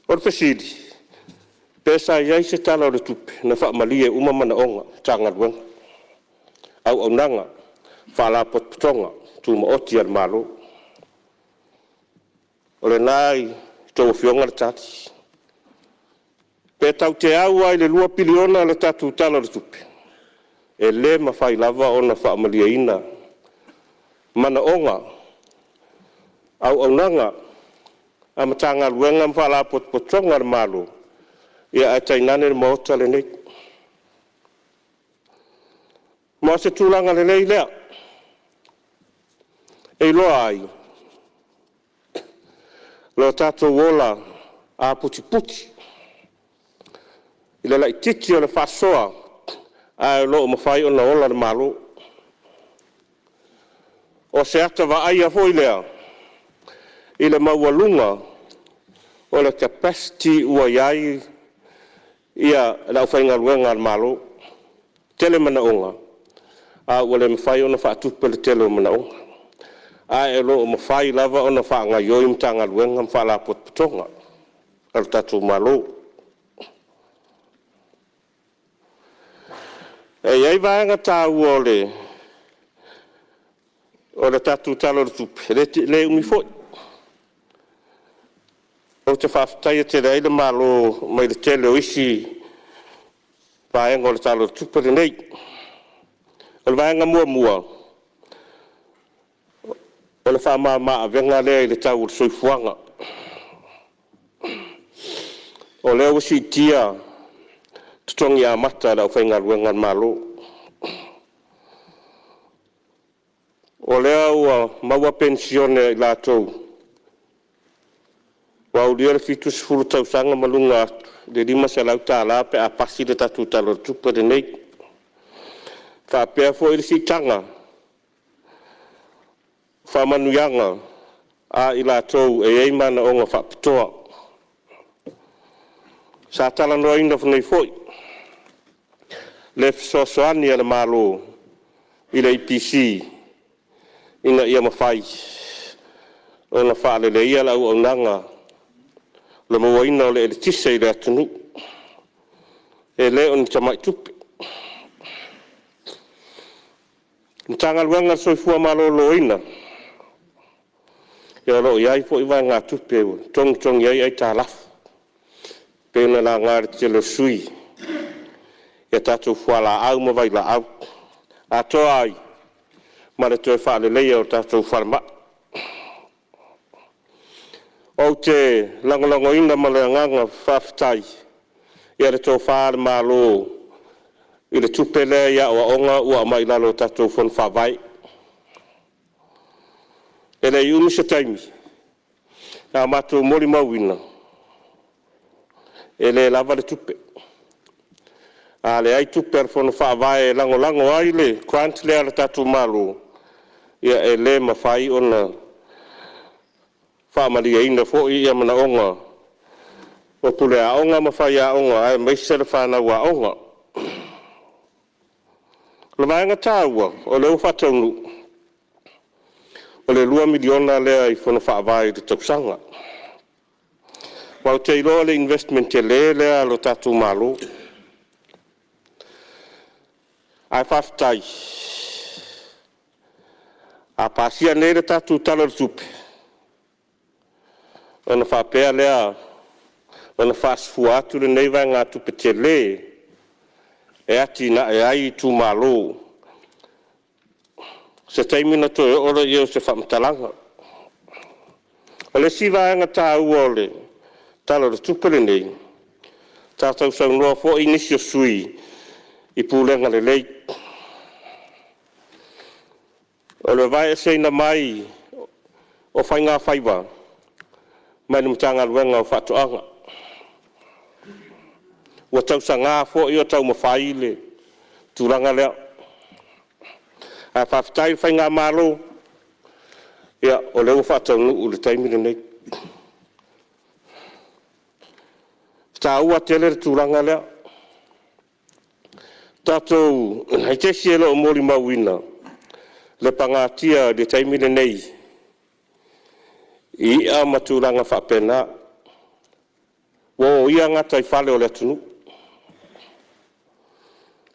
O le fesili, pe sa i ai se Tala o le Tupe na faamalie uma manaoga o Matagaluega, auaunaga, Faalapotopotoga Tumaoti a le Malo? O lena e i a outou Afioga le tali. Pe tatou te au lava i le $2 piliona le tatou Tala o le Tupe, e le mafai lava ona faamalieina manaoga, auaunaga a Matagaluega ma Faalapotopotoga a le Malo, ae tainane le Maota lenei. Ma o se tulaga lelei lea e iloa ai lo tatou ola aputiputi i le laitiiti o le faasoa, ae o lo o mafai ona ola le Malo. O se ata vaaia foi lea i le maualuga o le capacity ua i ai le aufaigaluega a le Malo. E tele manaoga, a ua le mafai ona faatupe le tele o manaoga, ae o lo o mafai lava ona faagaoioi Matagaluega ma Faalapotopotoga a le tatou Malo. E i ai vaega taua o le tatou Tala o le Tupe, e le umi foi. Ou te faafetaia tele ai le Malo mai le tele o isi vaega o le Tala o le Tupe lenei. O le vaega muamua, o le faamama-avega lea i le tau o le soifuaga. O lea ua siitia totogi amata a le aufaigaluega a le Malo. O lea ua maua penisione a i latou ua aulia le 70 tausaga ma luga atu i le $500 pe a pasi le tatou Tala o le Tupe lenei. E faapea foi le siitaga o faamanuiaga a i latou e i ai manaoga faapitoa. Sa talanoaina nei foi le fesoasoani a le Malo i le EPC ina ia mafai ona faaleleia le auaunaga i le mauaina o le eletise i le atunuu. E le o ni tamai tupe. Matagaluega o le Soifua Maloloina, ia o lo o i ai foi vaegatupe e togitogi ai aitalafu, pei ona laga e le tele o sui usufono i a tatou fualaau ma vailaau, atoa ai ma le toe faaleleia o tatou falemai. Ou te lagolagoina ma le agaga faafetai le tofa a le Malo i le tupe lea i aoaoga ua aumai i lalo o tatou Fono Faavae. E le i umi se taimi, sa matou molimauina, e le lava le tupe. A leai tupe a le Fono Faavae e lagolago ai le grant lea a le tatou Malo, ia e le mafai ona faamalieina foi manaoga o pule aoga ma faiaoga aemaise le fanau aoga. O le vaega taua o lea ua faataunuu, o le $2 miliona lea i Fono Faavae i le tausaga. Ma ou te iloa o le investment tele lea a lo tatou Malo. Ae faafetai A pasia nei le tatou Tala o le Tupe, ona faapea lea ona faasafua atu lenei vaegatupe tele e atinae ai itumalo. O se taimi ona toe oo lea o se faamatalaga. O le isi vaega taua o le Tala o le Tupe lenei, sa sausaunoa foi nisi o sui usufono i pulega lelei. O le aveeseina mai o Faigafaiva mai le Matagaluega o Faatoaga. Ua tausaga foi o taumafai le tulaga lea, ae faafetai i le Faigamalo, o lea ua faataunuu i le taimi lenei. E taua tele le tulaga lea. Tatou te e le o molimauina le pagatia i le taimi lenei i i'a ma tulaga faapena, ua oia gataifale o le atunuu,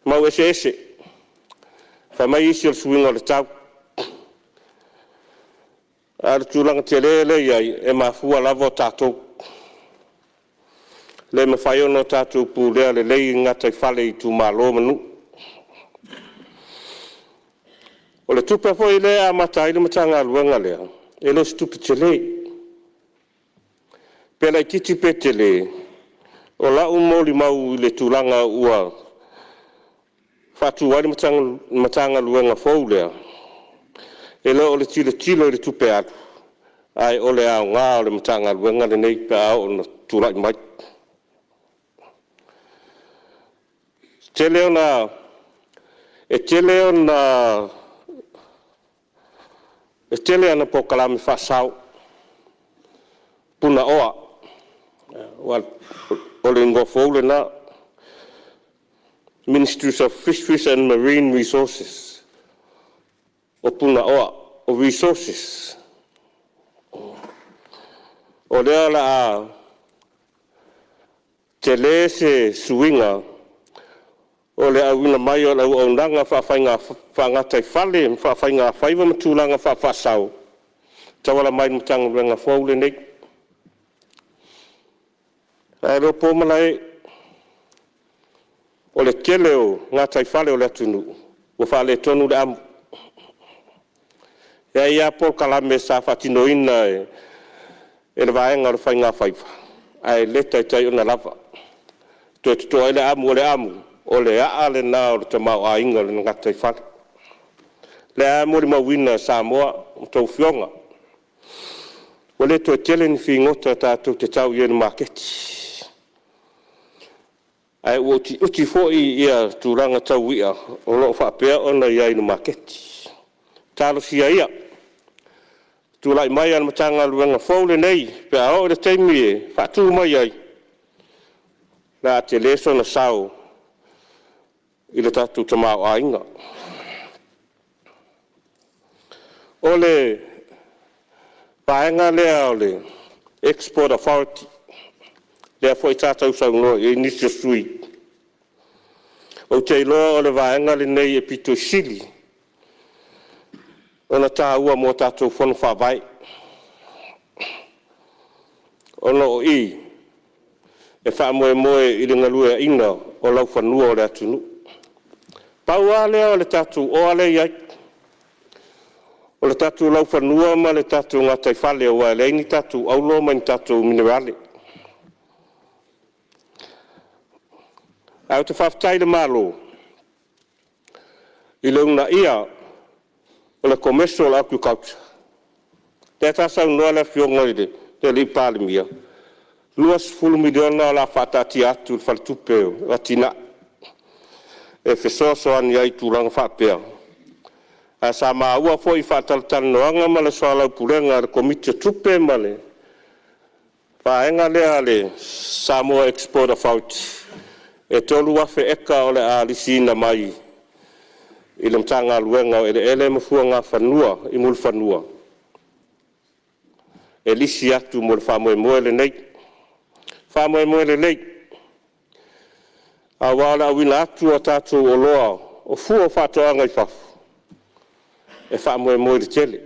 mau eseese. Fai mai isi o le suiga o le tau, a o le tulaga tele lea e i ai, e mafua lava o tatou. E le mafai ona tatou pulea lelei gataifale i itumalo ma nuu. O le tupe foi lea e amata ai le Matagaluega lea, e le o se tupe tele. Pe laitiiti pe tele, o lau molimau i le tulaga ua faatu ai le Matagaluega fou lea, e le o le tilotilo i le tupe alu, ae o le aoga o le Matagaluega lenei pe a oo ina tulai mai. E tele ana polokalame faasao, punaoa, o le igoa fou lena, Ministry of Fisheries and Marine Resources, o punaoa, o resources. O lea o le a tele se suiga o le auina mai o le auaunaga faagataifale ma faafaigafaiva ma tulaga faafaasao, e tauala mai i le Matagaluega fou lenei. Ae le o po malae, o le tele o gataifale o le atunuu ua faaletonu le amu. E i ai lava polokalame sa faatinoina e le vaega o le Faigafaiva, ae le taitai ona lava. Toe toto ai le amu, o le amu, o le a'a lena o le tamaoaiga o le gataifale. O lea e molimauina e Samoa a outou afioga, ua le toe tele ni figota tatou te tau i ai i le maketi, ae ua utiuti foi tulaga tau i'a o lo o faapea ona i ai i le maketi. Talosia ia, tulai mai o le Matagaluega fou lenei pe a oo i le taimi e faatu mai ai, o le a tele sona sao i le tatou tamaoaiga. O le vaega lea o le Export Authority, lea foi sa sausaunoa i ai nisi o sui usufono. Ou te iloa o le vaega lenei e aupito sili ona taua mo tatou Fono Faavae, ona o i e faamoemoe i le galueaina o laufanua o le atunuu. Pau lava lea o le tatou oa lea e i ai, o le tatou laufanua ma le tatou gataifale aua e leai ni tatou auro ma ni tatou minerale. Ae ou te faafetai i le Malo i le uunaia o le Commercial Agriculture, lea sa saunoa le Afioga i le Palemia, $20 miliona o le a faataatia atu i le Faletupe o Atina'e e fesoasoani ai i tulaga faapea. Ae sa maua foi i faatalatalanoaga ma le soalaupulega a le Komiti o Tupe ma le vaega lea a le Samoa Export Authority, e 3,000 eka o le a lisiina mai i le Matagaluega o Eleele ma Fuagafanua i Mulifanua e lisi atu mo le faamoemoe lenei. Faamoemoe lelei, aua o le auina atu o tatou oloa o fua o faatoaga i fafo, e faamoemoe i le tele,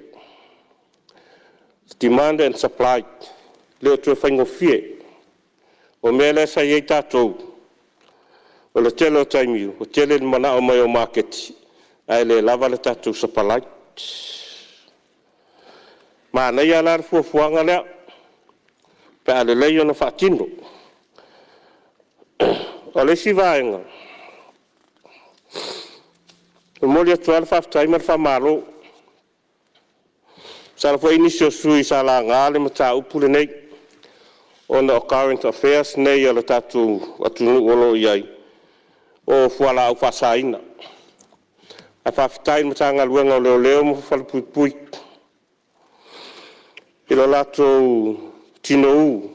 demand and supply, e le o toe faigofie. O le mea lea sa i ai tatou, o le tele o taimi ua tele le manao mai o maketi ae le lava le tatou sapalai. Manaia la le fuafuaga lea pe a lelei ona faatino. O le isi vaega, e momoli atu lava le faafetai ma le faamalo. Masalo foi e i ai nisi o sui usufono sa laga le mataupu lenei ona o current affairs nei a le tatou atunuu o lo o i ai, o fualaau faasaina. Ae faafetai i le Matagaluega o Leoleo ma Falepuipui i lo latou tinou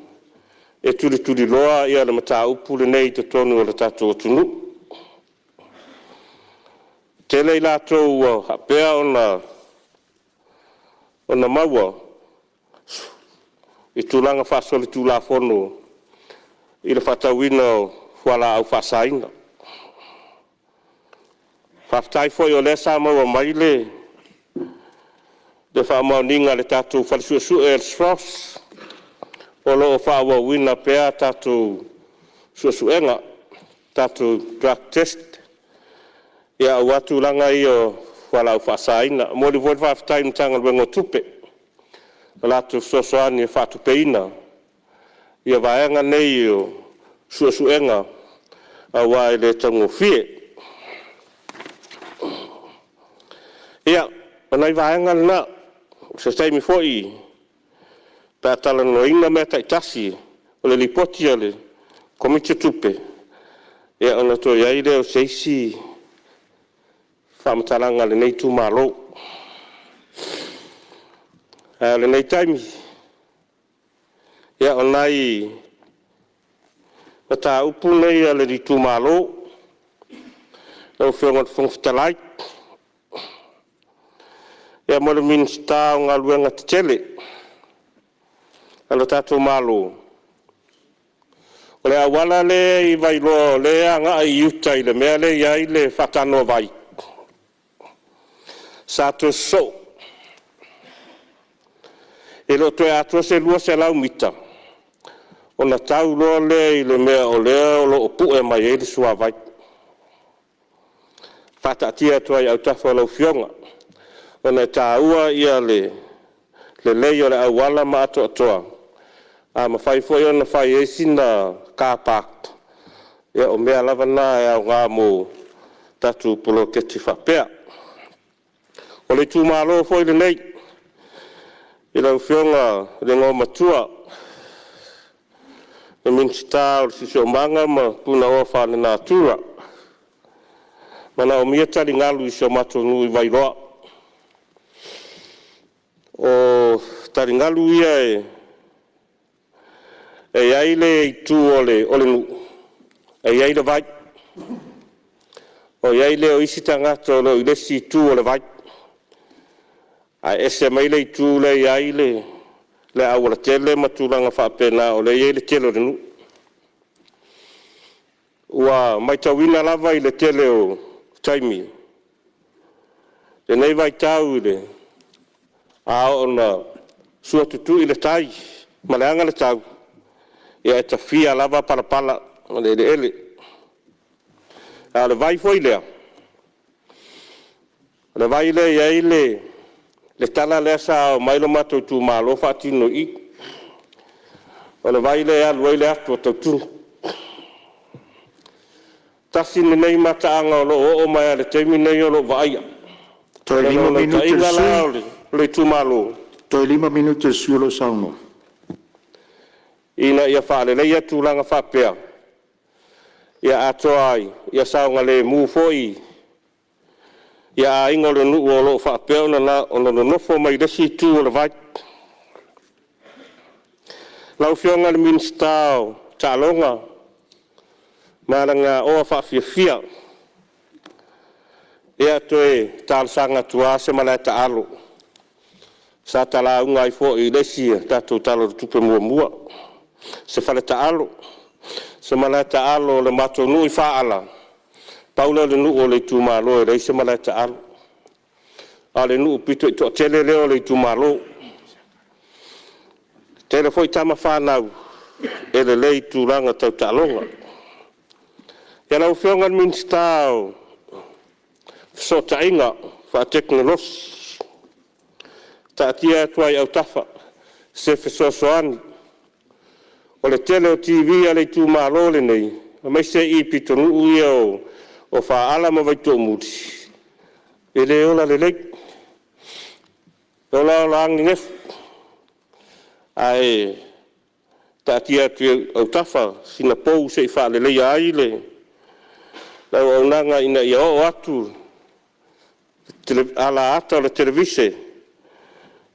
e tulituliloa le mataupu lenei i totonu o le tatou atunuu. E tele i latou ua faapea ona maua i tulaga faasolitulafono i le faatauina o fualaau faasaina. Faafetai foi o lea sa maua mai le faamaoniga a le tatou Fale Suesue o le SROS, o lo o faaauauina pea a tatou suesuega, tatou drug test, aua tulaga ia o fualaau faasaina. E momoli foi le faafetai i le Matagaluega o Tupe i le latou fesoasoani e faatupeina vaega nei o suesuega aua e le taugofie. Ia, o nai vaega na. O se taimi foi pe a talanoaina mea taitasi o le Lipoti a le Komiti o Tupe, ia ona toe i ai lea o se isi faamatalaga a lenei itumalo. A o lenei taimi, ia o nai mataupu nei a le itumalo lau Afioga i le Fofoga Fetalai. Ia, mo le Minisita o Galuega Tetele a le tatou Malo, o le auala lea i Vailoa o lea e agai i uta i le mea lea e i ai le faatanoavai, sa toe sosoo. E le o toe atoa se 200 mita ona tau loa lea i le mea o lea o lo o pue mai ai le suavai. Faataatia atu ai i autafa o lau Afioga, ona e taua le lelei o le auala ma atoatoa. A mafai foi ona fai ai sina car park, ia o mea lava na e aoga mo tatou poloketi faapea. O le itumalo foi lenei i lau Afioga i le Igoamatua le Minisita o le Siosiomaga ma Punaoa Faalenatura, e manaomia taligalu i si o matou nuu i Vailoa. O taligalu ia e i ai le itu o le nuu e i ai le vai, ona i ai lea o isi tagata o lo o i le isi itu o le vai, ae ese mai le itu lea e i ai le aualatele ma tulaga faapena o lea e i ai le tele o le nuu. Ua matauina lava i le tele o taimi lenei vaitau, a oo ina sua tutui le tai ma leaga le tau, ia e tafia lava palapala o le eleele. A o le vai foi lea, o le vai lea e i ai le tala lea sa omai le matou itumalo faatino i i, o le vai lea e alu ai le atu a tautua. Tasi lenei mataaga o lo o oo mai lava i le taimi lenei o lo o vaaia. O Toe le 5 minute o le naunautaiga sui la usufono. o le itumalo, Toe 5 minute o le sui usufono o lo o saunoa. ina ia faaleleia tulaga faapea, ia atoa ai ia saogalemu foi aiga o le nuu o lo o faapea ona nonofo mai le isi itu o le vai. Lau Afioga i le Minisita o Taaloga ma Alagaoa Faafiafia, ia toe talosaga atu lava se malae taalo sa ta lauga ai foi i le isi tatou Tala o le Tupe muamua, se fale taalo, se malae taalo o le matou nuu i Faala, pau lea o le nuu o le itumalo e leai se malae taalo. a o le nuu pito i toatele lea o le itumalo. E tele foi tama fanau e lelei i tulaga tau taaloga. Ia lau Afioga i le Minisita o Fesootaiga Faatekonolosi, taatia atu lava i autafa se fesoasoani. O le tele o TV a le itumalo lenei, aemaise i pitonuu ia o Faaala ma Vaitoomuli, e le ola lelei, e ola ola lava nenefu. Ae taatia atu i ou autafa sina pou se i faaleleia ai le auaunaga ina ia oo atu le alaata o le televise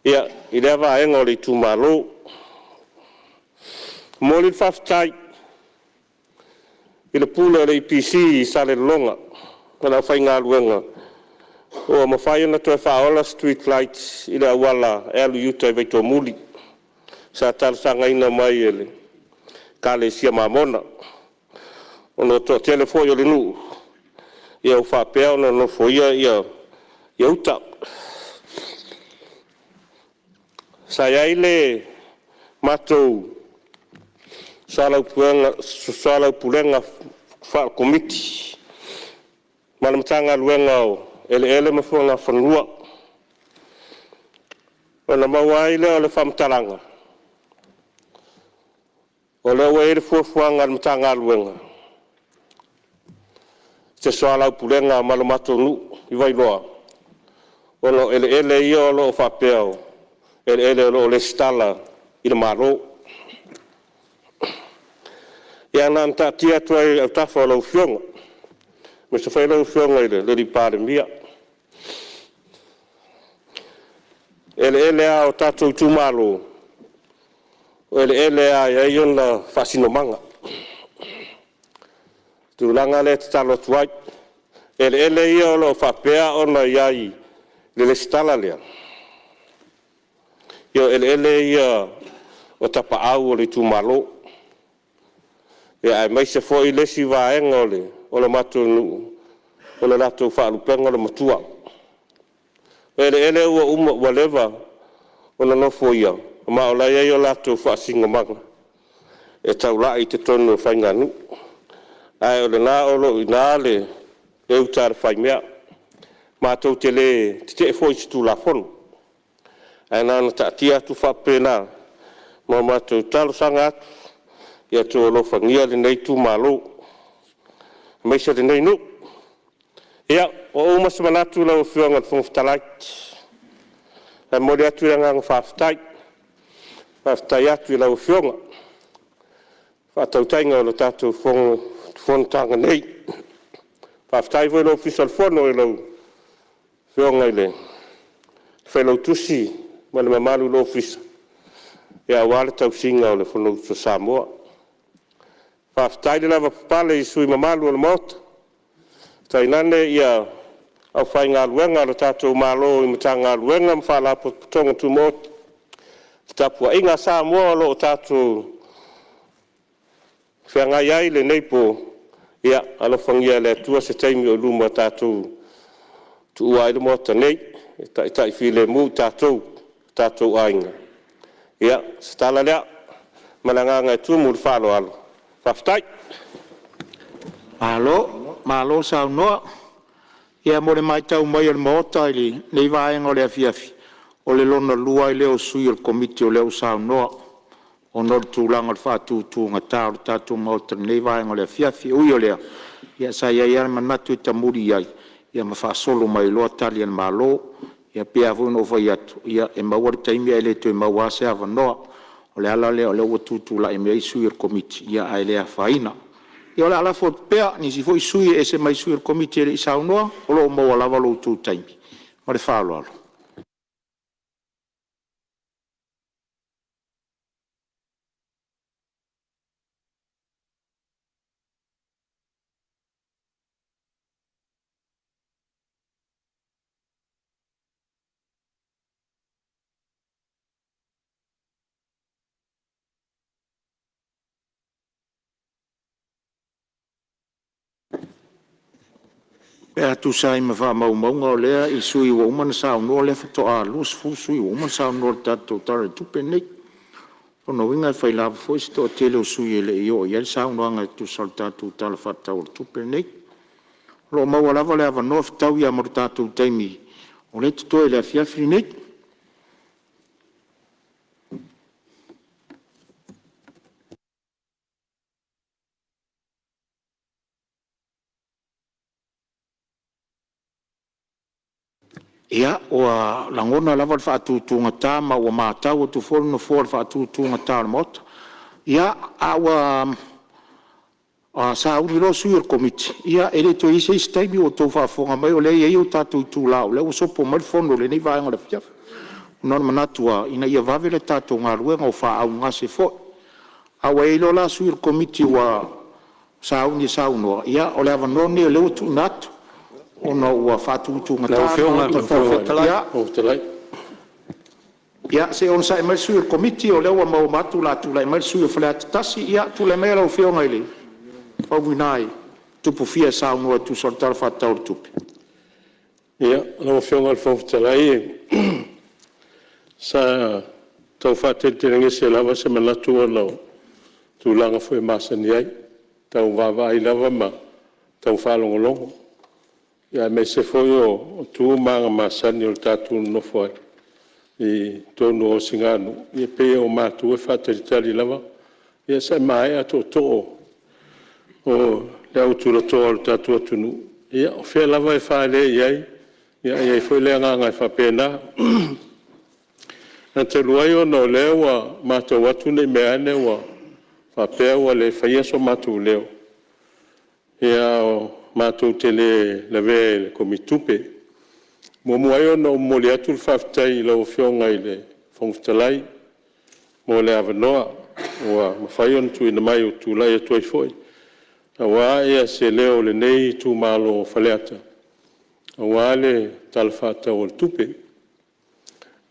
i lea vaega o le itumalo. E momoli le faafetai i le Pule o le EPC i Salelologa ma le aufaigaluega ua mafai ona toe faaola street lights i le auala e alu i uta i Vaitoomuli, sa talosagaina mai e le Ekalesia Mamona, ona o le toatele foi o le nuu ua faapea ona nofoia uta. Sa i ai le matou soalaupulega faale-Komiti ma le Matagaluega o Eleele ma Fuagafanua, ona maua ai lea o le faamatalaga, o lea ua i ai le fuafuaga a le Matagaluega i se soalaupulega ma le matou nuu i Vailoa, ona o eleele ia o lo o faapea o eleele o lo o resitala i le Malo. Ia na ona taatia atu lava i autafa o lau Afioga, aemaise foi lau Afioga i le Palemia. O eleele lava o tatou itumalo, o eleele lava e i ai ona faasinomaga. O le tulaga lea e tatalo atu ai. O eleele ia o lo o faapea ona i ai i le resitala lea, ia o eleele ia o tapaau o le itumalo, aemaise foi le isi vaega o le matou nuu, o le latou faalupega o le Matua. O eleele ua uma ua leva ona nofoia, ma o la e i ai o latou faasinomaga e taulai i totonu o faiganuu. Ae o lena o lo o i ina le uta a le faimea. Matou te le tetee foi i se Tulafono, ae na ona taatia atu faapena ma matou talosaga atu, ia outou alofagia lenei itumalo aemaise lenei nuu. Ia, ua uma se manatu lau Afioga i le Fofoga Fetalai, ae momoli atu le agaga faafetai. Faafetai atu i lau Afioga i le faatautaiga o le tatou fonotaga nei. Faafetai foi i le Ofisa o le Fono i lau Afioga i le Failautusi ma le mamalu o le Ofisa aua le tausiga o le Fonousu a Samoa. Faafetai le lavapapale i sui usufono mamalu o le Maota, tainane le aufaigaluega a lo tatou Malo i Matagaluega ma Faalapotopotoga Tumaoti. Le tapuaiga a Samoa o lo o tatou feagai ai i lenei po, ia alofagia e le Atua se taimi o i luma tatou tuua ai le Maota nei, e taitai filemu i tatou ma tatou aiga. Ia, o se tala lea ma le agaga e tumu i le faaaloalo. Faafetai. Malo, malo saunoa. Ia mo le matau mai a le Maota i lenei vaega o le afiafi, o le lona lua ai lea o sui o le Komiti o lea ua saunoa ona o le tulaga o le faatutugata o le tatou Maota i lenei vaega o le afiafi. E ui o lea, ia sa i ai lava le manatu e tamuli i ai ma faasolo mai ai loa tali a le Malo. Ia e pei lava foi ona ou fai atu, ia e maua le taimi ae le toe maua lava se avanoa. O le ala lea o lea ua tutulai mai ai sui o le Komiti, ia ae le afaina. Ia o le a lafo atu pea i nisi foi sui e ese mai le sui o le Komiti e le i saunoa, o lo o maua lava lo outou taimi. Ma le faaaloalo. Pe a tusa ai ma faamaumauga o lea e i sui usufono ua uma ona saunoa, o lea faatoa 20 sui usufono ua uma ona saunoa i le tatou Tala o le Tupe lenei. O lona uiga e fai lava foi si toatele o sui usufono e le i oo i ai le saunoaga e tusa o le tatou Tala Faatatau o le Tupe lenei. O lo o maua lava le avanoa, e fetaui lava ma le tatou taimi o lea e totoe i le afiafi lenei. Ia, ua lagona lava le faatutugata ma ua matau atu foi le Nofoa i le faatutugata o le Maota. Ia, a ua sauni loa sui o le Komiti, ia e le toe i ai se isi taimi. Ua outou faafofoga mai o lea e i ai o tatou itula o lea ua sopo mai le fono i lenei vaega o le afiafi. Ona o le manatu lava ina ia vave le tatou galuega, ua faaaaogagase foi. A ua i ai loa la sui o le Komiti ua sauni e saunoa, ia o le avanoa lenei o lea ua tuuina atu ona ua faatutugata le Maota. Ia se i onosai mai le sui o le Komiti o lea ua maua atu o le a tulai mai le sui usufono mo Faleata 1. Ia, tulai maia lau Afioga i le Faumuina Tupufia e saunoa e tusa o le Tala Faatatau o le Tupe. Ia, lau Afioga i le Fofoga Fetalai, sa tau faateletelegese lava se manatu ona o tulaga foi e masani ai, e tau vaavaai lava ma tau faalogologo, aemaise foi o tu ma aga masani o le tatou nonofo ai i totonu o osiganu, ia pei o matou e faatalitali lava se i maea tootoo o le au tulatoa o le tatou atunuu. Ia o fea lava e fale i ai, e i ai foi le agaga e faapena. Ae talu ai ona o lea ua matau atu ne i meaane ua faapea ua le faia so matou leo, ia, matou te le lavea i le Komiti Tupe. E muamua ai ona ou momoli atu le faafetai i lau Afioga i le Fofoga Fetalai mo le avanoa ua mafai ona tuuina mai ou te tulai atu ai foi aua se leo o lenei itumalo o Faleata aua le Tala Faatatau o le Tupe.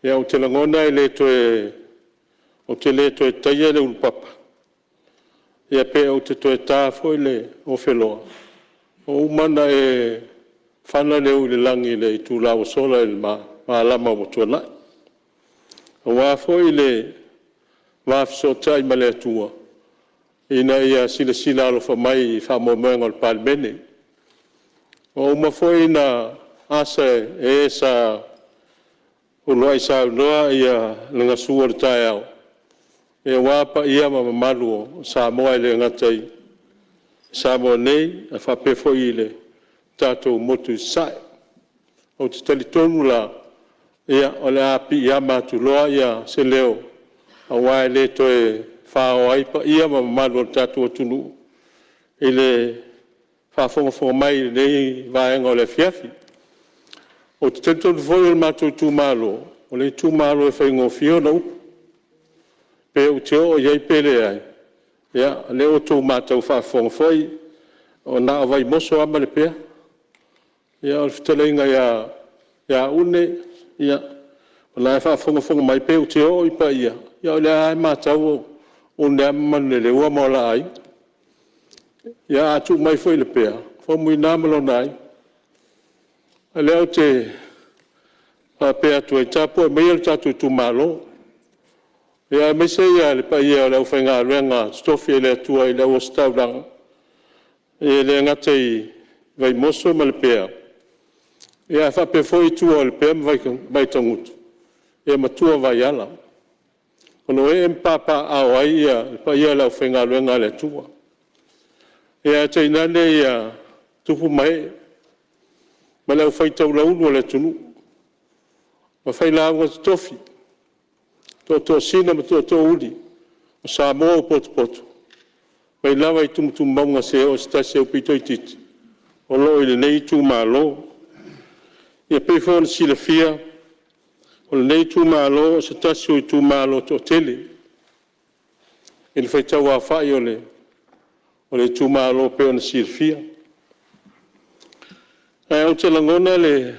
Ia, ou te lagona ou te le toe taia le ulupapa, ia pe ou te toe ta foi le ofeloa, ua uma ona e fana le ui i le lagi i le itula ua sola i le malama ua tuanai, aua foi le va fesootai ma le Atua ina ia silasila alofa mai i faamoemoega o le Palemene. Ua uma foi ona asa e sa uluai saunoa le gasu o le taeao aua paia ma mamalu o Samoa e le gata i Samoa nei ae faapea foi i le tatou motu i Sasae. Ou te talitonu la, o le a piiama atu loa se leo aua e le toe faoa ai paia ma mamalu o le tatou atunuu i le faafogafoga mai i lenei vaega o le afiafi. Ou te talitonu foi o le matou itumalo, o le itumalo e faigofie ona upu, pe ou te oo i ai pe leai, ia o lea ua outou matau faafofoga foi, na o Vaimoso lava ma Lepea. Ia o le fetalaiga ia Une, o la e faafogafoga mai, pe ou te oo i paia, ia o lea lava e matau o Une lava ma Manuleleua ma o la aiga. Ia a tuu mai foi i Lepea, o Faumuina ma lona aiga. O lea ou te faapea atu ai, tapuai maia lo tatou itumalo, aemaise le paia o le aufaigaluega totofi a le Atua i le au ositaulaga, e le gata i Vaimoso ma Lepea, ae faapea foi tua o Lepea ma Vaitagutu ma tua o Vaiala, o lo o ee ma papaaao ai le paia o le aufaigaluega a le Atua. Ae tainane tupu ma ee ma le aufai taulaulu a le atunuu, o failauga totofi, tootoosin ma tootoouli o Samoa ua potopoto mai lava i tumutumu mauga seia oo i se tasi aupito itiiti o lo o i lenei itumalo. E pei foi ona silafia, o lenei itumalo o se tasi o itumalo e toatele i le faitau aofai o le itumalo e pei ona silafia. Ae ou te lagona le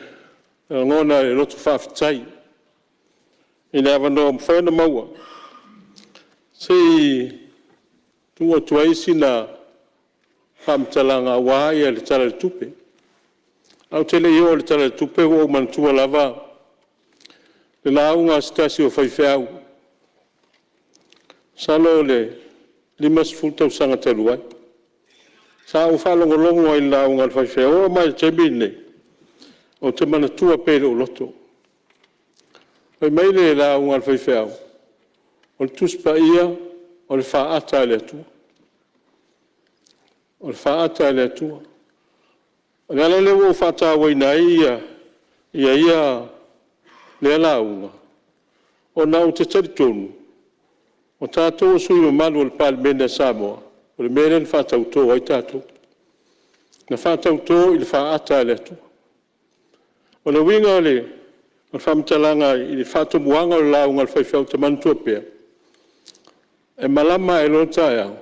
lagona o le loto faafetai i le avanoa ua mafai ona maua, se i tuu atu ai sina faamatalaga aua le Tala o le Tupe. Ae ou te le i oo i le Tala o le Tupe ua ou manatua lava le lauga a se tasi o faifeau, masalo o le 50 tausaga talu ai. Sa ou faalogologo ai i le lauga a le faifeau, e oo mai lava i le taimi lenei, ou te manatua pea i lou loto. Fai mai le lauga a le faifeau, o le Tusi Paia o le faata a le Atua, o le faata a le Atua. O le ala lea ua ou faatauaina ai lea lauga, ona ou te talitonu o tatou o sui usufono mamalu o le Palemene a Samoa, o le mea lea na faatauto ai tatou, na faatauto i le faata a le Atua. O le uiga o le faamatalaga i le faatomuaga o le lauga a le faifeau ou te manatua pea, e malama ae loa le taeao,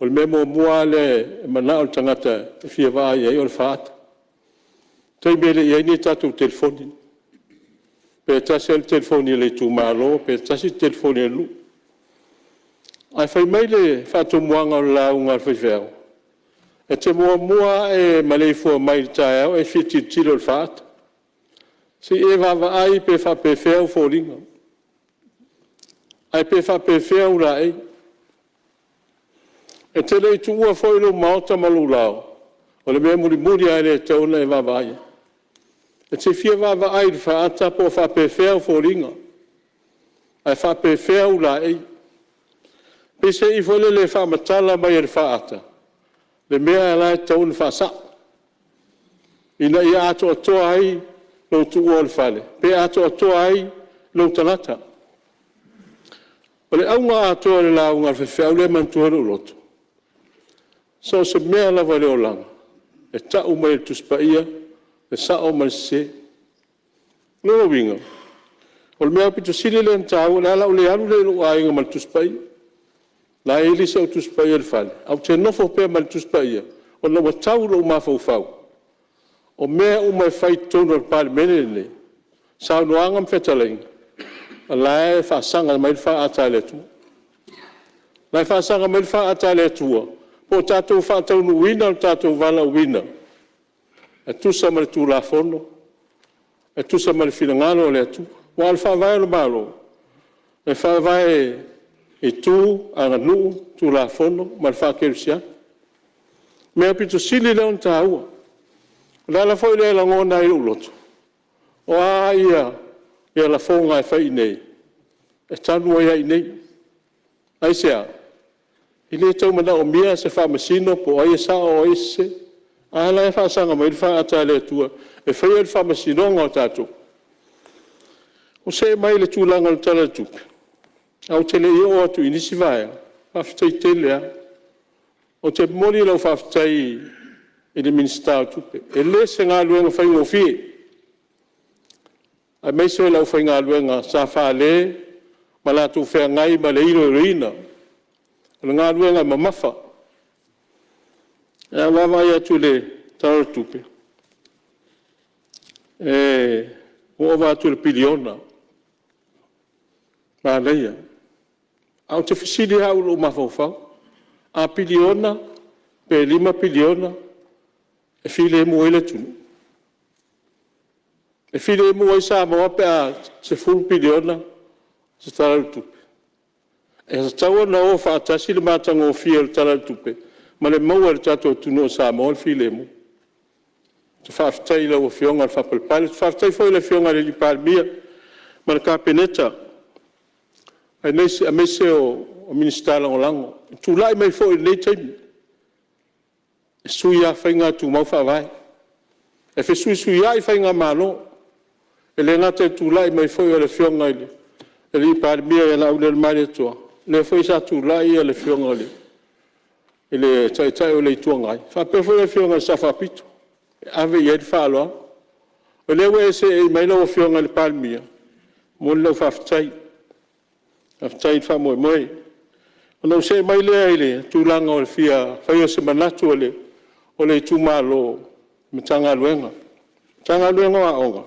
o le mea muamua lava lea e manao le tagata e fia vaai i ai o le faata. O le taimi e le i i ai ni a tatou telefoni, pe tasi lava le telefoni a le itumalo pe tasi le telefoni a le nuu. Ae fai mai le faatomuaga o le lauga a le faifeau, e te muamua lava e maleifua mai i le taeao e fia tilotilo i le faata, se i e vaavaai pe faapefea ou foliga, ae pe faapefea ou laei. E te le i tuua foi lou maota ma lou laoa, o le mea mulimuli lava lea e tatau ona e vaavaai i ai. E te fia vaavaai i le faata po o faapefea ou foliga, ae faapefea ou laei. Peiseai foi lele e faamatala mai e le faata le mea la e tatau ona faasao, ina ia atoatoa ai lou tuua o le fale, pe atoatoa ai lou tagata. O le auga atoa o le lauga a le faifeau lea e manatua ai lou loto, so o se mea lava i le olaga, e tau mai e le Tusi Paia le sao ma le sese. O lona uiga, o le mea aupito sili lea ona taua, o le a ou le alu lea i lou aiga ma le Tusi Paia, o la e i ai le isi au Tusi Paia i le fale, ae ou te nofo pea ma le Tusi Paia, ona ua tau i lou mafaufau, o mea uma e fai i totonu o le Palemene lenei, saunoaga ma fetalaiga, o la e faasaga mai le faata a le Atua. O la e faasaga mai le faata a le Atua po o tatou faataunuuina lo tatou valaauina e tusa ma le Tulafono, e tusa ma le finagalo o le Atua. Aua o le Faavae o le Malo, e faavae i tu, aganuu, Tulafono ma le faakerisiano. O le mea aupito sili lea ona taua, o le ala foi lea e lagona ai i lou loto, o a lafoga e fai i inei, e talu ai lava i inei. Aisea? E le tau manaomia se faamasino po o ai e sao a o ai e sese. A la e faasaga mai le faata a le Atua e faia le faamasinoga o tatou. Ou see mai i le tulaga o le Tala o le Tupe, ae ou te le i oo atu i nisi vaega, faafetai tele lava. Ou te momoli lau faafetai i le Minisita o Tupe, e le o se galuega faigofie, aemaise o le aufaigaluega sa fale ma latou feagai ma le iloiloina o le galuega mamafa. Ae a ou vaavaai atu i le Tala o le Tupe, ua ova atu i le piliona, manaia. Ae ou te fesili lava au i lou mafaufau, a piliona pe $5 piliona, e filemu ai le atunuu? E filemu ai Samoa pe a $10 piliona se Tala o le Tupe? E tatau ona o faatasi le matagofie o le Tala o le Tupe ma le maua e le tatou atunuu o Samoa le filemu. Ou te faafetai i lau Afioga le faapalepale. Faafetai foi i le Afioga i le Palemia ma le Kapeneta, aemaise o Minisita Lagolago. Na tulai mai foi i lenei taimi, e sui lava faiga ae tumau faavae. E fesuisuiai faigamalo, e le gata i le tulai mai foi o le Afioga i le Palemia ia Laaulialemalietoa, o lea foi sa tulai le Afioga i le Taitai o le Itu Agai, faapea foi le Afioga i le Sao Faapito, e ave i ai le faaaloalo. O lea ua e seei mai lau Afioga i le Palemia, e momoli lau faafetai, faafetai le faamoemoe. Ona ou see mai lea i le tulaga o le fia faia o se manatu o le itumalo i Matagaluega. Le Matagaluega o Aoga,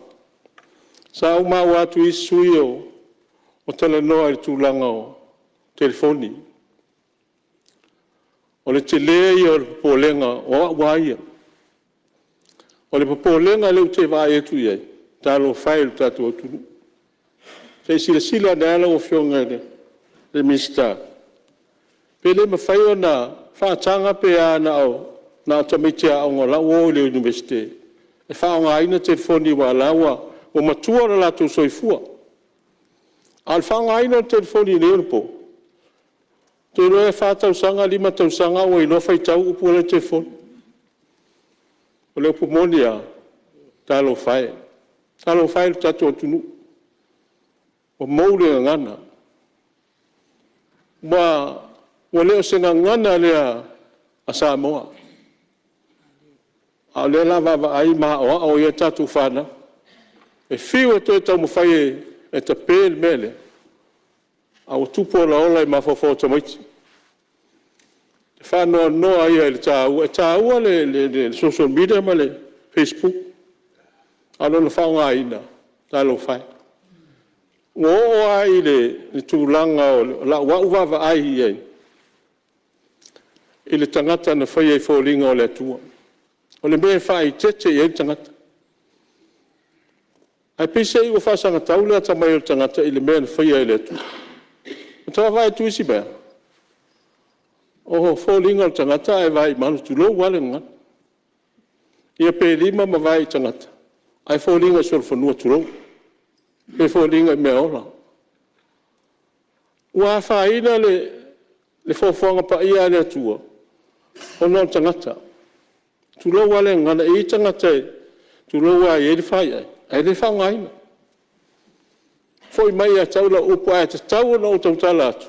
sa ou maua atu i isi sui usufono o talanoa i le tulaga o telefoni. O le tele ia o le popolega o au lava ia. O le popolega lea ou te vaai atu i ai, talofa e i lo tatou atunuu. Se i silasila ane lava lau Afioga i le Minisita, pe le mafai ona faataga pe a na o tamaiti aoga o la e ua o i le Iunivesite e faaaogaina telefoni aua o la e ua matua lo latou soifua. A o le faaaogaina o le telefoni i nei ona po, ou te iloa e fa tausaga lima tausaga ua iloa faitau upu la e i le telefoni. O le upu moni lava, talofa e, talofa e i lo tatou atunuu ua mou le gagana. Ua le o se gagana lea a Samoa, a o lea o le a vaavaai ma aoao ai a tatou fanau. E fiu e toe taumafai e tape le mea lea, a ua tupu olaola i mafaufau o tamaiti. O le faanoanoa ia i le taua, e taua le social media ma le facebook, a o lona faaaogaina, talofa e. Ua oo lava i le tulaga o lau au vaavaai i ai i le tagata na faia i foliga o le Atua, o le mea e faaeteete i ai le tagata. Ae peiseai ua faasagatau le atamai o le tagata i le mea na faia e le Atua. Ota vaavaai atu i isi mea, o foliga o le tagata a e vaai i manu, tulou lava le gagana, ia pe lima ma vae i tagata ae foliga solofanua, tulou, pe foliga i meaola. Ua afaina le foafoaga paia a le Atua ona o le tagata, tulou lava le gagana. E i ai tagata tulou lava e i ai le faiae ae le faaaogaina. Foi mai ia te au lau upu, ae tatau ona ou tautala atu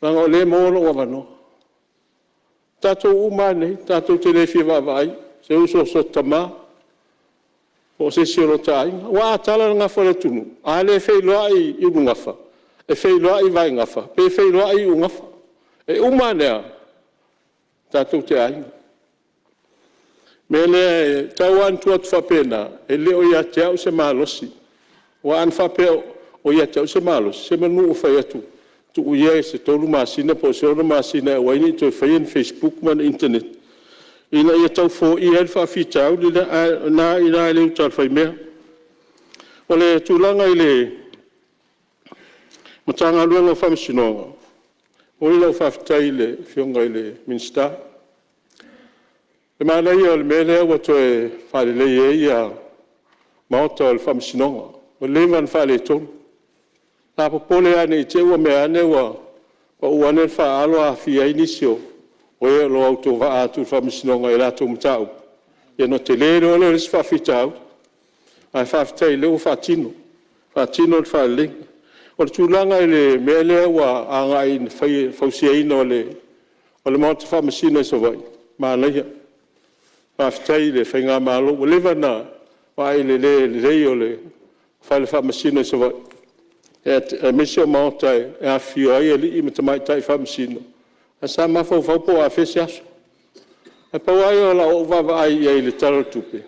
leaga o lea e maua lou avanoa. O tatou uma lava nei tatou te le fia vaavaai i se uso a si ota tama po o se isi o lota aiga. Aua a tala le gafa o le atunuu, a le feiloai i ulugafa e feiloai i vaegafa pe feiloai i iugafa. E uma ane lava, tatou te aiga. O le mea lea, e tau lava ina tuu atu faapena, e le o ia te au se malosi, aua ana faapea o ia te au se malosi, semanu ou fai atu, tuu ia se 3 masina po o se 6 masina e aua ai ne i toe faia ni facebook ma ni internet ina ia tau foia ai le faafitauli lea, ae o lena e i ina le uta a le faimea. O le tulaga i le Matagaluega o Faamasinoga, e momoli lau faafetai i le Afioga i le Minisita. O le manaia o le mea lea ua toe faalelei ai maota o le Faamasinoga, ua leva ona faaletonu. Sa popole lava ne i te i ua mea ane ua pau ane le faaalo aafia ai nisi o e o lo o autovaa atu i le Faamasinoga i a latou mataupu, ia ona tele loa lea o le isi faafitauli. Ae faafetai o lea ua faatino, faatino le faaleleiga. O le tulaga i le mea lea ua agai i le fausiaina o le Maota Faamasino i Savaii, manaia. Faafetai i le faigamalo, ua leva ona vaai i le le lelei o le Fale Faamasino i Savaii, aemaise o maota e afifio ai alii ma tamaitai Faamasino, ae sa mafaufau po o afea se aso. Ae pau lava ia o lau vaavaai i ai i le Tala o le Tupe,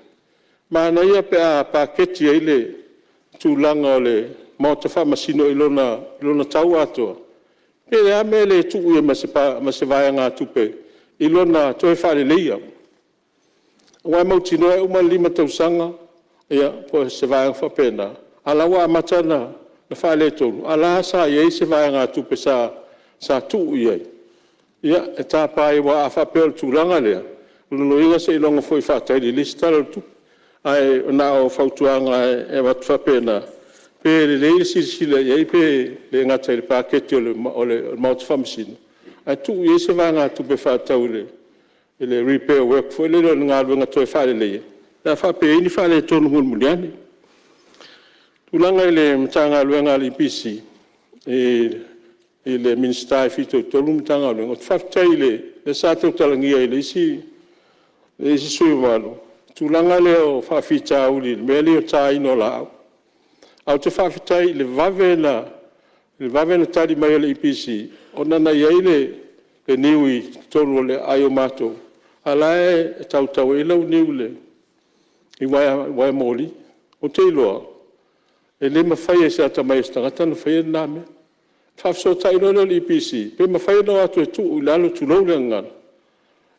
manaia pe a paketi ai le tulaga o le Maota Faamasino i lona tau atoa, pe o le a le mea e le tuu ai ma se vaegatupe i lona toe faaleleia. Aua e mautinoa e uma le lima tausaga ia po o se vaega faapena, a o la e ua amata ona faaletonu, a o la e sa i ai se vaegatupe sa tuu i ai e tapa ai, aua a faapea o le tulaga lea, o lona uiga seiloga foi e faatali i le isi Tala o le Tupe. Ae na o fautuaga e avatu faapena, pe lelei le silasila i ai pe le gata i le paketi o le Maota Faamasino, ae tuu i ai se vaegatupe faatatau i le repair work foi lele o le galuega toe faaleleia pe a faapea e i ai ni faaletonu mulimuli ane. O le tulaga i le Matagaluega a le EPC i le Minisita e fitoitonu i le Matagaluega, ou te faafetai, lea sa tautalagia e le isi sui usufono mamalu le tulaga lea o faafitauli i le mea lea o le taina o laau. Ae ou te faafetai i le vave ona tali mai o le EPC, ona na i ai le niu i totonu o le aai o matou, a o la e tautau ai lau niu i uaea moli. Ou te iloa, e le mafai e se atamai o se tagata ona faia lena mea. Ona faafesootai loa lea o le EPC, pe mafai ona o atu e tuu i lalo, tulou le gagana,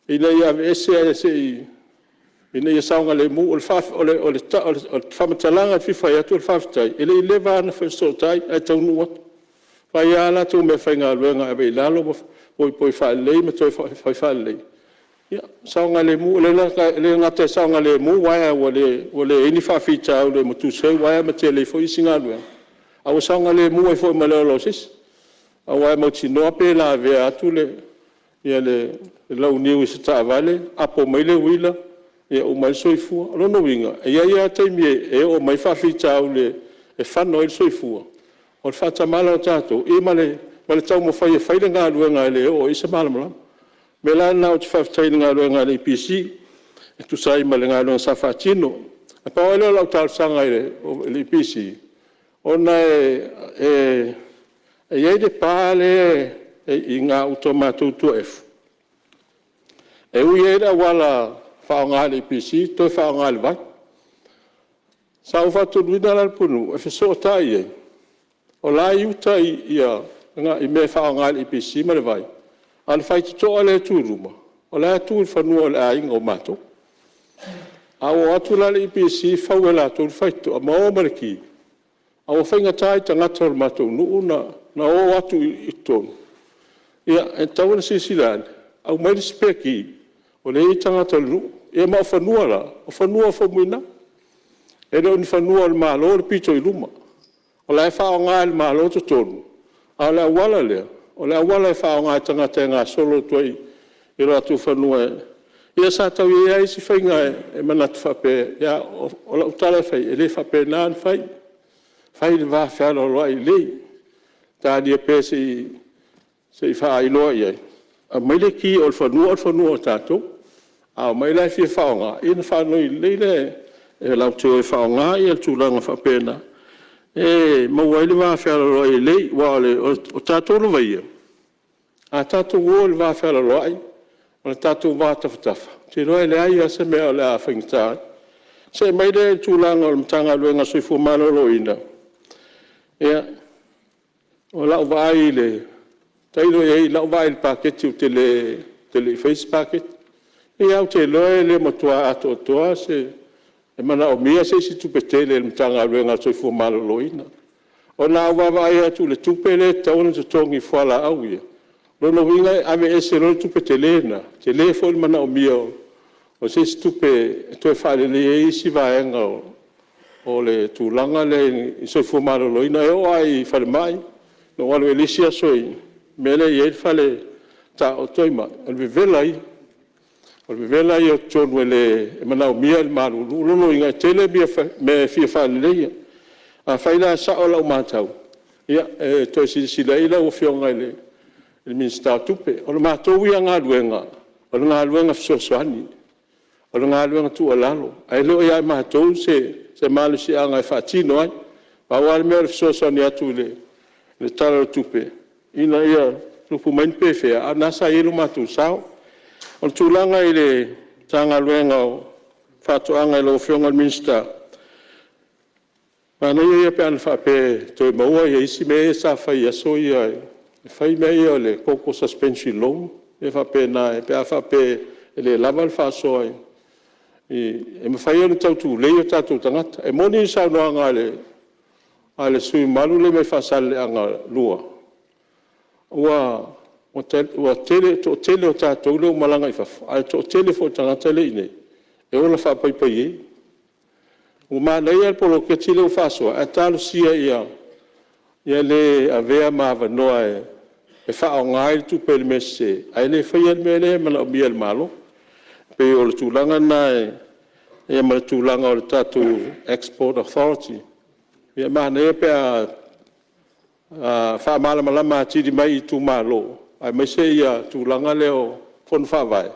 ina ia aveese ae se i ina ia saogalemu. O le faamatalaga e fia fai atu o le faafetai, e le i leva lava ona fesootai ae taunuu atu, fai lava latou meafaigaluega e ave i lalo ma poipoi faalelei ma toe fai faalelei, ia saogalemu. E le gata ina saogalemu uaea ua leai ni faafitauli ma tusi ai uaea ma tele ai foi isi galuega, a ua saogalemu ai foi ma le ola o se isi. Aua e mautinoa pe lavea atu le launiu i se taavale apo mai le uila, ia uma ai le soifua. O lona uiga, e i ai lava taimi e oo mai ai faafitauli e fano ai le soifua, o le faatamala o tatou ia ma le taumafai e fai le galuega e le oo i ai se malamalama. O le mea la lena ou te faafetai ai i le galuega a le EPC e tusa ai ma le galuega sa faatino. Na pau lava lea o lau talosaga i le EPC, ona e i ai le pa lea e i gauta o matou i Tuaefu, e ui ai le auala faaaoga e le EPC toe faaaoga e le vai. Sa ou faatonuina la le Pulenuu e fesootai i ai, o la e i uta i mea e faaaoga e le EPC ma le vai, a o le faitotoa lea e tu i luma, o la e tu i le fanua o le aiga o matou. A ua o atu la le EPC fau e latou le faitotoa ma o ma le ki, a ua faigata i tagata o le matou nuu ona o atu i totonu. Ia, e tatau ona silasila ane, aumai le spare key o lea e i ai tagata o le nuu. Ia ma o fanua la, o fanua o Faumuina, e le o ni fanua o le Malo le pito i luma. O la e faaaoga e le Malo totonu, a o le auala lea, o le auala e faaaoga e tagata e gasolo atu ai i o latou fanua. Ia sa tau i ai lava isi faiga e manatu faapea, a o lau tala e fai, e le faapena ona fai, fai le va fealoaloai lelei, talia pea se i faailoa i ai, aumai le ki o le fanua o le fanua o tatou. A omai la e fia faaaoga, ia ona faanoi lelei lea e latou te o e faaaoga le tulaga faapena e maua ai le vafealoaloai lelei. Aua o tatou lava ia, a tatou o i le vafealoaloai ma le tatou va tafatafa, ou te iloa e leai lava se mea o le a faigata ai. Ona see mai lea i le tulaga o le Matagaluega o le Soifua Maloloina, ia, o lau vaai, tailo i ai i lau vaai i le paketi ou te le i faia se paketi. E pei lava ou te iloa e le matua atoatoa se… e manaomia se isi tupe tele e le Matagaluega o le Soifua Maloloina. Ona a ou vaavaai atu i le tupe lea e tatau ona totogi i fualaau ia, o lona uiga e aveese loa le tupe tele lena, tele foi le manaomia o se isi tupe e toe faaleleia ai isi vaega o le tulaga lea i le soifua maloloina. E oo lava i falemai, na ou alu ai i le isi aso i le mea lea e i ai le fale taooto ai mai, o le vevela ia. O le vevela ia o totonu e manaomia le malulu. O lona uiga, e tele mea e fia faaleleia. Afai la e sao lau matau, ia, e toe silasila i ai lau Afioga i le Minisita o Tupe. O le matou ia galuega, o le galuega fesoasoani, o le galuega tuualalo, ae le o ia matou se malosiaga e faatino ai. Pau lava le mea o le fesoasoani atu i le Tala o le Tupe ina ia tupu mai ni pefea, a o lena sa i ai lo matou sao. O le tulaga i le Matagaluega o Faatoaga i lau Afioga i le Minisita, manaia ia pe ana faapea e toe maua isi mea ia sa fai i aso ia e fai mea ia o le Cocoa Suspension Loan, mea faapena pe a faapea e le lava le faasoa e mafai ona tau tulei o tatou tagata. E moni le saunoaga a le sui usufono mamalu lea mai Faasaleleaga 2, ua toatele o tatou lea ua malaga i fafo, ae toatele foi o tagata lea e i inei e ola faapaipai. Ua manaia le poloketi lea ua faasoa, ae talosia ia le avea ma avanoa e faaaoga ai le tupe i le mea sese, ae le faia le mea lea e manaomia e le Malo. E pei o le tulaga lena ma le tulaga o le tatou Export Authority. Ia e manaia pe a faamalamalama atili mai i itumalo, aemaise le tulaga lea o Fono Faavae,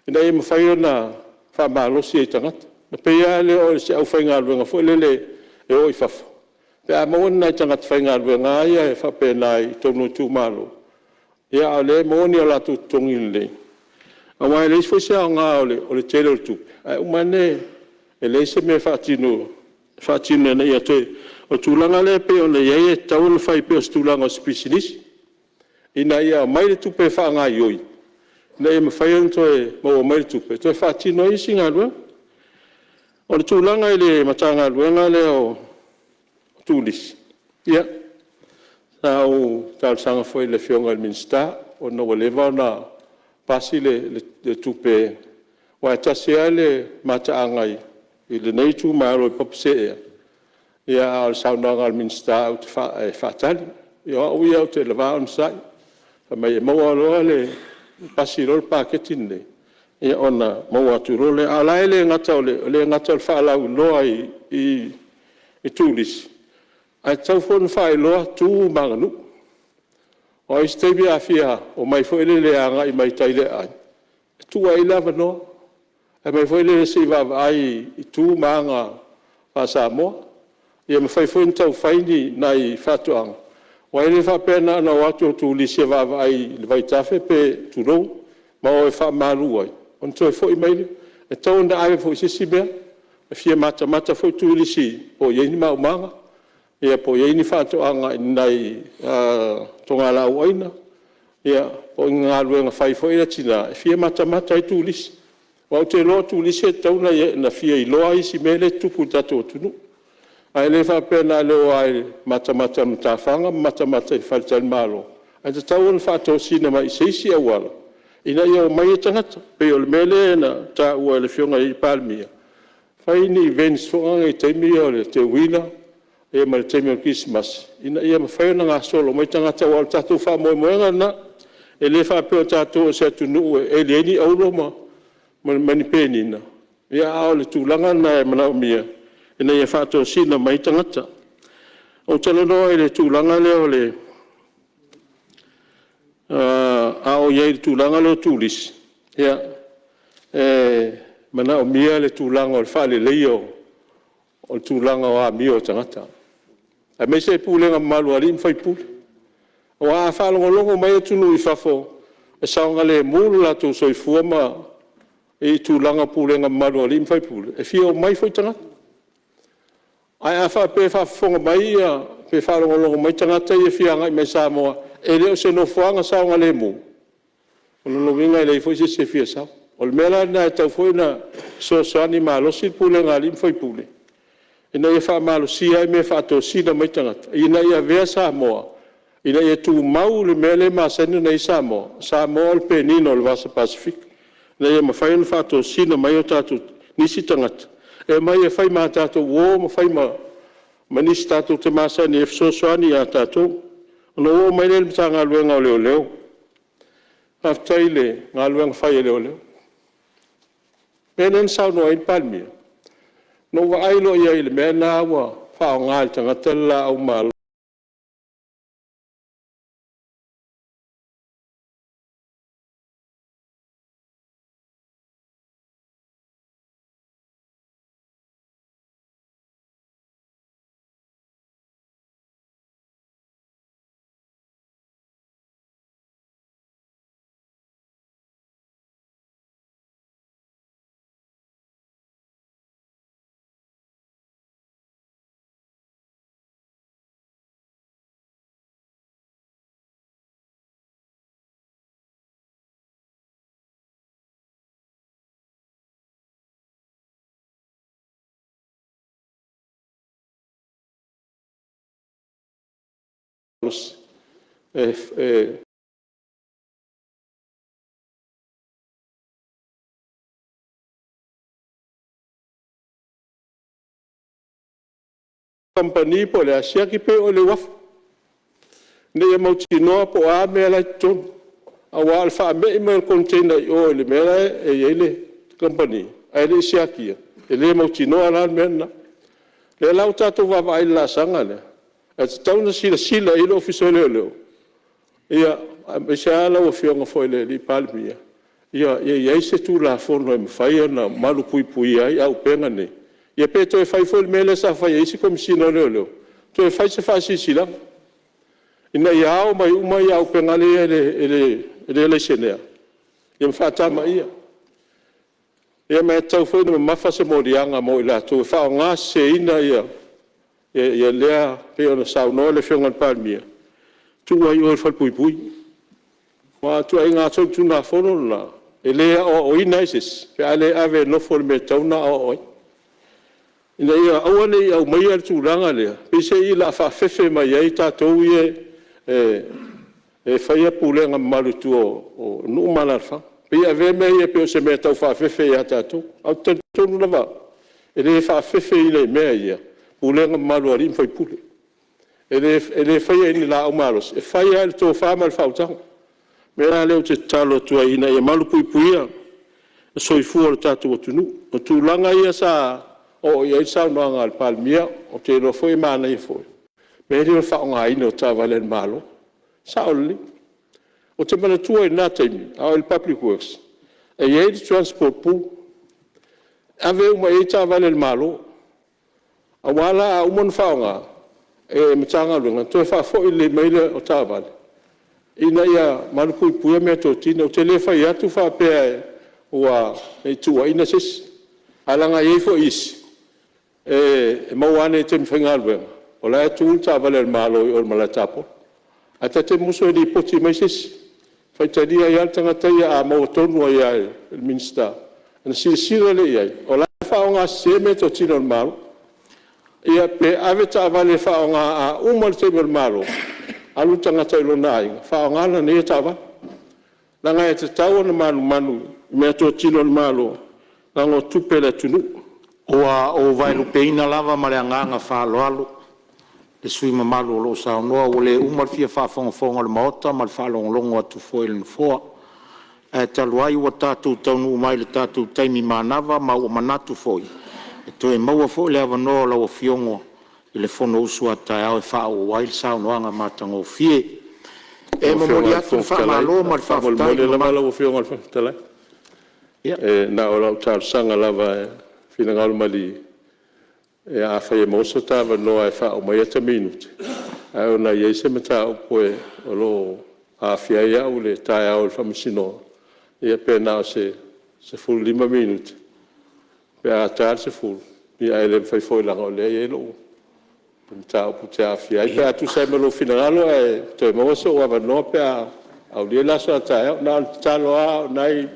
ina ia mafai ona faamalosi ai i tagata. E pei lava lea o se aufaigaluega foi lele e o i fafo, pe a maua ni nai tagata faigaluega lava ia faapena i totonu o itumalo, a o lea e maua ni o latou totogi lelei, aua e leai foi se aoga o le tele o le tupe, ae uma ane e leai se mea e faatino ina ia toe… O le tulaga lea pei ona i ai e tatau ona fai pei o se tulaga o se pisinisi, ina ia aumai le tupe e faagaoioi. ina ia mafai ona toe maua mai le tupe e toe faatino ai isi galuega. O le tulaga i le Matagaluega lea o Turisi, ia, sa ou talosaga foi i le Afioga i le Minisita ona ua leva ona pasi le tupe, aua e tasi lava le mataaga i lenei itumalo i Papaseea, a o le saunoaga a le Minisita e faatali. Ia o au ia ou te lava onosai, fai mai e maua loa pasi loa le paketi lenei, ia ona maua atu loa lea. A o la e le gata o le faalauiloa i turisi, ae tatau foi ona faailoa tu ma aganuu. Aua o isi taimi a fia omai foi lele e agai mai tai i le aai, e tuu lava i ai le avanoa. Fai mai foi lele se i vaavaai i tu ma aga faa-Samoa, ia mafai foi ona tau fai ni nai faatoaga, aua e le faapea na ona o atu o turisi e vaavaai i le vaitafe pe tulou, ma o e faamalu ai, ona toe foi mai lea. E tatau ona ave foi i se isi mea, e fia matamata foi turisi po o i ai ni maumaga, po o i ai ni faatoaga i ni nai togalaauaina, po o ni galuega fai foi a tina e fia matamata ai turisi. Aua ou te iloa o turisi e tatau ona fia iloa isi mea lea e tutupu i le tatou atunuu, ae le faapea na o le o lava e matamata i matafaga ma matamata i faletalimalo, ae tatau ona faatosina mai i se isi auala ina ia omai ai tagata. E pei o le mea lea na taua e le Afioga i le Palemia, fai ni events foi nei i taimi ia o le teuila ma le taimi o le kerisimasi, ina ia mafai ona gasolo mai tagata, aua o le tatou faamoemoega lena. E le faapea o tatou o se atunuu e eli ai ni auro ma ni penina, a o le tulaga lena e manaomia ina ia faatosina mai ai tagata. Ou talanoa i le tulaga lea a o i ai i le tulaga lea o turisi, ia, e manaomia le tulaga o le faaleleia o le tulaga o amio a tagata, aemaise le pulega mamalu a alii ma faipule. Aua a faalogologo mai atunuu i fafo e saogalemu lo latou soifua i tulaga o pulega mamalu a alii ma faipule, e fia omai foi tagata. Ae a faapea e faafofoga mai pe faalogologo mai tagata ia e fia agai mai i Samoa e le o se nofoaga saogalemu, o lona uiga e leai foi se isi e fia sau. O le mea la lena e tatau foi ona fesoasoani malosi le pulega a alii ma faipule ina ia faamalosia ai mea e faatosina mai tagata ina ia avea Samoa ina ia tumau le mea lea e masani ona i ai Samoa, o Samoa o le penina o le Vasa Pasefika, ina ia mafai ona faatosina mai nisi tagata e omai e fai ma tatou uo ma fai ma nisi tatou te masani ai e fesoasoani ia tatou. Ona ou oo mai lea i le Matagaluega o Leoleo. Faafetai i le galuega fai a leoleo. O le mea lea na saunoa ai le Palemia, na ou vaai loa i ai i le mea lena ua faaaoga e le tagata le laau malosi e kamupani po o le a, siaki pea i o i le uafu ina ia mautinoa po o a mea la e i totonu, aua o le faamei mai o le container i o i le mea la e i ai le kamupani ae le i siakia, e le mautinoa la le mea lena. O lea la ua tatou vaavaai i le laasaga lea, ae tatau ona silasila i ai le Ofisa o Leoleo, aemaise lava lau Afioga foi i le Palemia, ia i ai se Tulafono e mafai ona malupuipuia ai auupega nei, ia pe toe fai foi le mea lea sa fai e isi Komesina o Leoleo, toe fai se faasilasilaga, ina ia ao mai uma auupega ia e le laisenea ma faatamaia. Ia ma e tatau foi ona mamafa se moliaga mo i latou e faaaogaseseina lea… pei ona saunoa le Afioga i le Palemia, tuu ai i o i le falepuipui. Aua o ituaiga solitulafono na, e le aoaoina ai se isi pe a le ave e nofo i le mea e tatau ona aoao ai, ina ia aua ne i aumaia le tulaga lea, peiseai o le a faafefe mai ai tatou ia e faia pulega mamalu i tua o nuu ma alaalafaga. E pei e avea mea ia pei o se mea e tau faafefe ia tatou. Ae ou te talitonu lava au, e le faafefeina i mea ia pulega mamalu a alii ma faipule. E le faia i ni laau malosi, e fai lava i le tofa ma le faautaga. O le mea la lea ou te tatalo atu ai ina ia malupuipuia le soifua o le tatou atunuu. O tulaga ia sa oo i ai le saunoaga a le Palemia, ou te iloa foi e manaia foi, mea ia o le faaaogaina o taavale a le Malo. E sao lelei. Ou te manatua i lena taimi a o i le Public Works, e i ai le transport pool, e ave uma i ai taavale a le Malo, aua la a uma ona faaaoga e le Matagaluega, ona toe faafoi lelei mai lea o taavale ina ia malupuipuia meatotino. Ou te le fai atu faapea ne i tuuaiina se isi, ae leaga e i ai foi isi e maua ane i taimi faigaluega o la e tu le taavale a le Malo i o i le malae tapolo. Ae ta te musu e lipoti mai se isi, e faitalia ai lava le tagata ia a maua tonu ai lava e le Minisita ona silasila lea i ai o la e faaaogasese meatotino a le Malo. Ia pe ave taavale e faaaoga a uma le taimi o le Malo, alu le tagata i lona aiga faaaoga lana ia taavale. Leaga e tatau ona manumanu i meatotino a le Malo leaga o tupe a le atunuu. Ua ou vaelupeina lava ma le agaga faaaloalo le sui usufono mamalu o lo o saunoa, ua le uma le fia faafogafoga o le Maota ma le faalogologo atu foi a le Nofoa. Ae talu ai ua tatou taunuu mai i le tatou taimi manava, ma ua manatu foi e toe maua foi le avanoa o lau Afioga i le Fonousu a taeao e faaauau ai le saunoaga matagofie. E Lau momoli Afioga i le atu le Fofoga Fetalai, faamalo ma le faafetai i faamolemole le lava mamalu. lau Afioga i le Fofoga Fetalai. Na o lau talosaga lava ia finagalo malie, afai e maua so ta avanoa e faauma ai ata minute, ae ona e i ai se mataupu o lo o aafia ai au i le taeao i le Faamasinoga, ia pe na o se 15 minute pe a ta le 10, ae le mafai foi leaga o lea e i ai lou mataupu ou te aafia ai. Pe a tusa ai ma lou finagalo ae toe maua sou avanoa pe a aulia le aso a taeao. Na ona tatalo lava o lena e i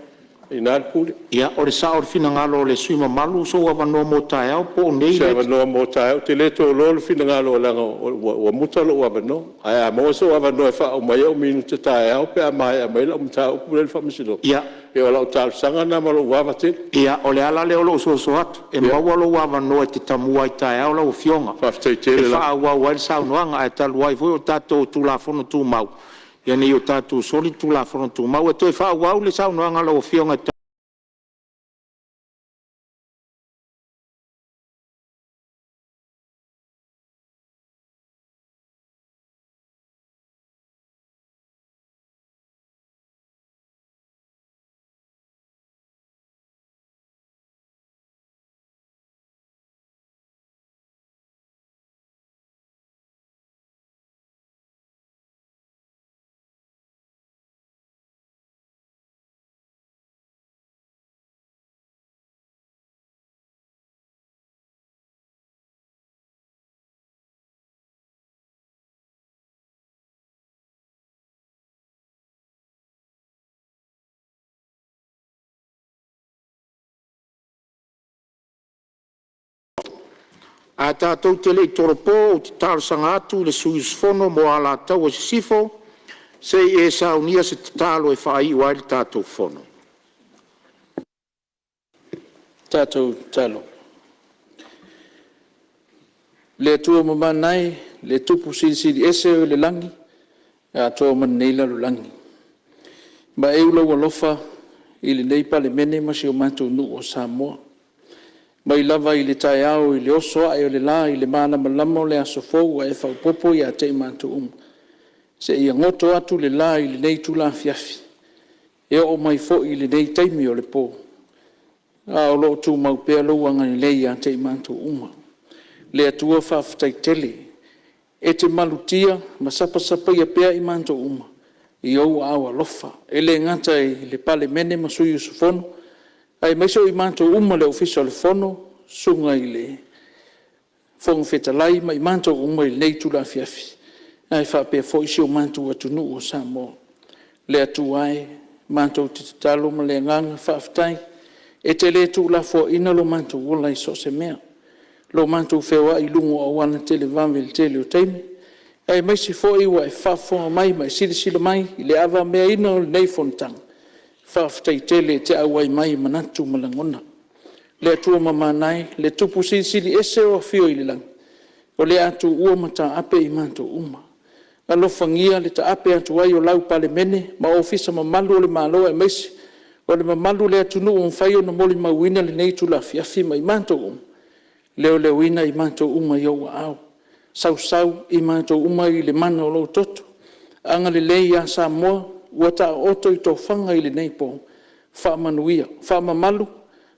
ina le pule. Ia, o le sao o le finagalo o le sui usufono mamalu o sou avanoa mo taeao po o nei O se le… avanoa mo taeao. Ou te le toloa le finagalo leaga ua muta lou avanoa. Ae a maua sou avanoa e faauma ai ou minute taeao pe a maea mai lau mataupu lea i le Faamasinoga, ia o lau talosaga lena ma lou ava tele. Ia, o le ala lea o lou soso atu, e maua lou avanoa e te tamua ai taeao lau Afioga Faafetai e tele lava. faaauau ai le saunoaga. Ae talu ai foi o tatou Tulafono Tumau, ina ne i o tatou soli le Tulafono Tumau. Ae toe faaauau le saunoaga a lau Afioga i Ae tatou te le i tolopo, ou te talosaga atu i le sui usufono mo Alataua Sisifo se i e saunia se tatalo e faaiu ai le tatou fono. Le Atua mamana e, le Tupu Silisili Ese oe i le lagi atoa ma lenei lalolagi, vae u lou alofa i lenei Palemene ma si o matou nuu o Samoa, mai lava i le taeao i le oso ae o le la i le malamalama o le aso fou ua e faaopoopo ia te i matou uma, seia goto atu le la i lenei itula afiafi e oo mai foi i lenei taimi o le po, a o lo o tumau pea lou agalelei ia te i matou uma. Le Atua faafetai tele, e te malutia ma sapasapaia pea i matou uma i ou aao alofa. E le gata i le Palemene ma sui usufono, aemaise o i matou uma le Ofisa o le Fono, susuga i le Fofoga Fetalai ma i matou uma i lenei itula afiafi, ae faapea foi si o matou atunuu o Samoa. Le Atua e, matou te tatalo ma le agaga faafetai, e te le tuulafoaiina lo matou ola i so o se mea, lo matou feoai i luga o auala televavave i le tele o taimi, aemaise foi ua e faafofoga mai ma e silasila mai i le avameaina o lenei fonotaga. Faafetai tele e te auai mai i manatu ma lagona. Le Atua mamana e, le Tupu Silisili Ese o afio i le lagi, o le a tuua ma taape i matou uma. Alofagia le taape atu ai o lau Palemene ma Ofisa mamalu o le Malo aemaise o le mamalu o le atunuu ua mafai ona molimauina lenei itula afiafi ma i matou uma, leoleoina i matou uma i ou aao, sausau i matou uma i le mana o lou toto. Agalelei ia Samoa ua taoto i tofaga i lenei po, faamanuia, faamamalu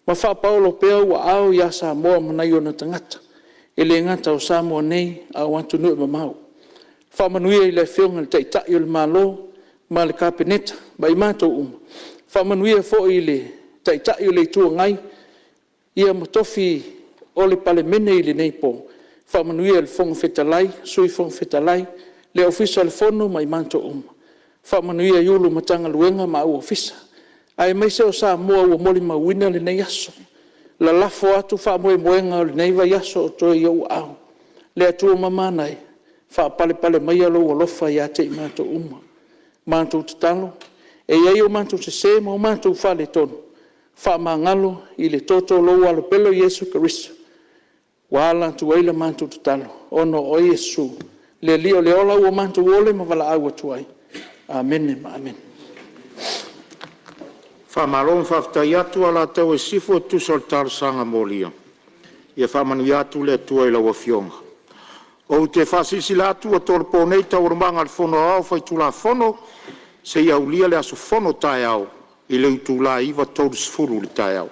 ma faapaolo pea ou aao ia Samoa ma nai ona tagata, e le gata o Samoa nei a o atunuu e mamao. Faamanuia i le Afioga i le Taitai o le Malo ma le Kapeneta ma i matou uma, faamanuia foi i le Taitai o le Itu Agai ma tofi o le Palemene i lenei po, faamanuia i le Fofoga Fetalai, Sui Fofoga Fetalai, le Ofisa o le Fono ma i matou uma. Faamanuia i Ofisa Sili o Pulega o Matagaluega ma au Ofisa, aemaise o Samoa ua molimauina lenei aso. Lalafo atu faamoemoega o lenei vaiaso o totoe i ou aao. Le Atua mamana e, faapalepale maia lou alofa ia te i matou uma. Matou tatalo, e i ai o matou sese ma o matou faaletonu, faamagalo i le toto o lou Alo pele o Iesu Keriso ua ala atu ai la matou tatalo, ona o oe Iesu le Alii o le ola ua matou ole ma valaau atu ai. Amene ma amene. Faamalo faafetai atu Alataua i Sisifo e tusa o le talosaga molia. Ia faamanuia atu le Atua i lau afioga. Ou te faasilasila atu ua tolopo nei Taualumaga a le Fono Aoao Faitulafono seia aulia le aso fono taeao i le itula e 9:30 i le taeao.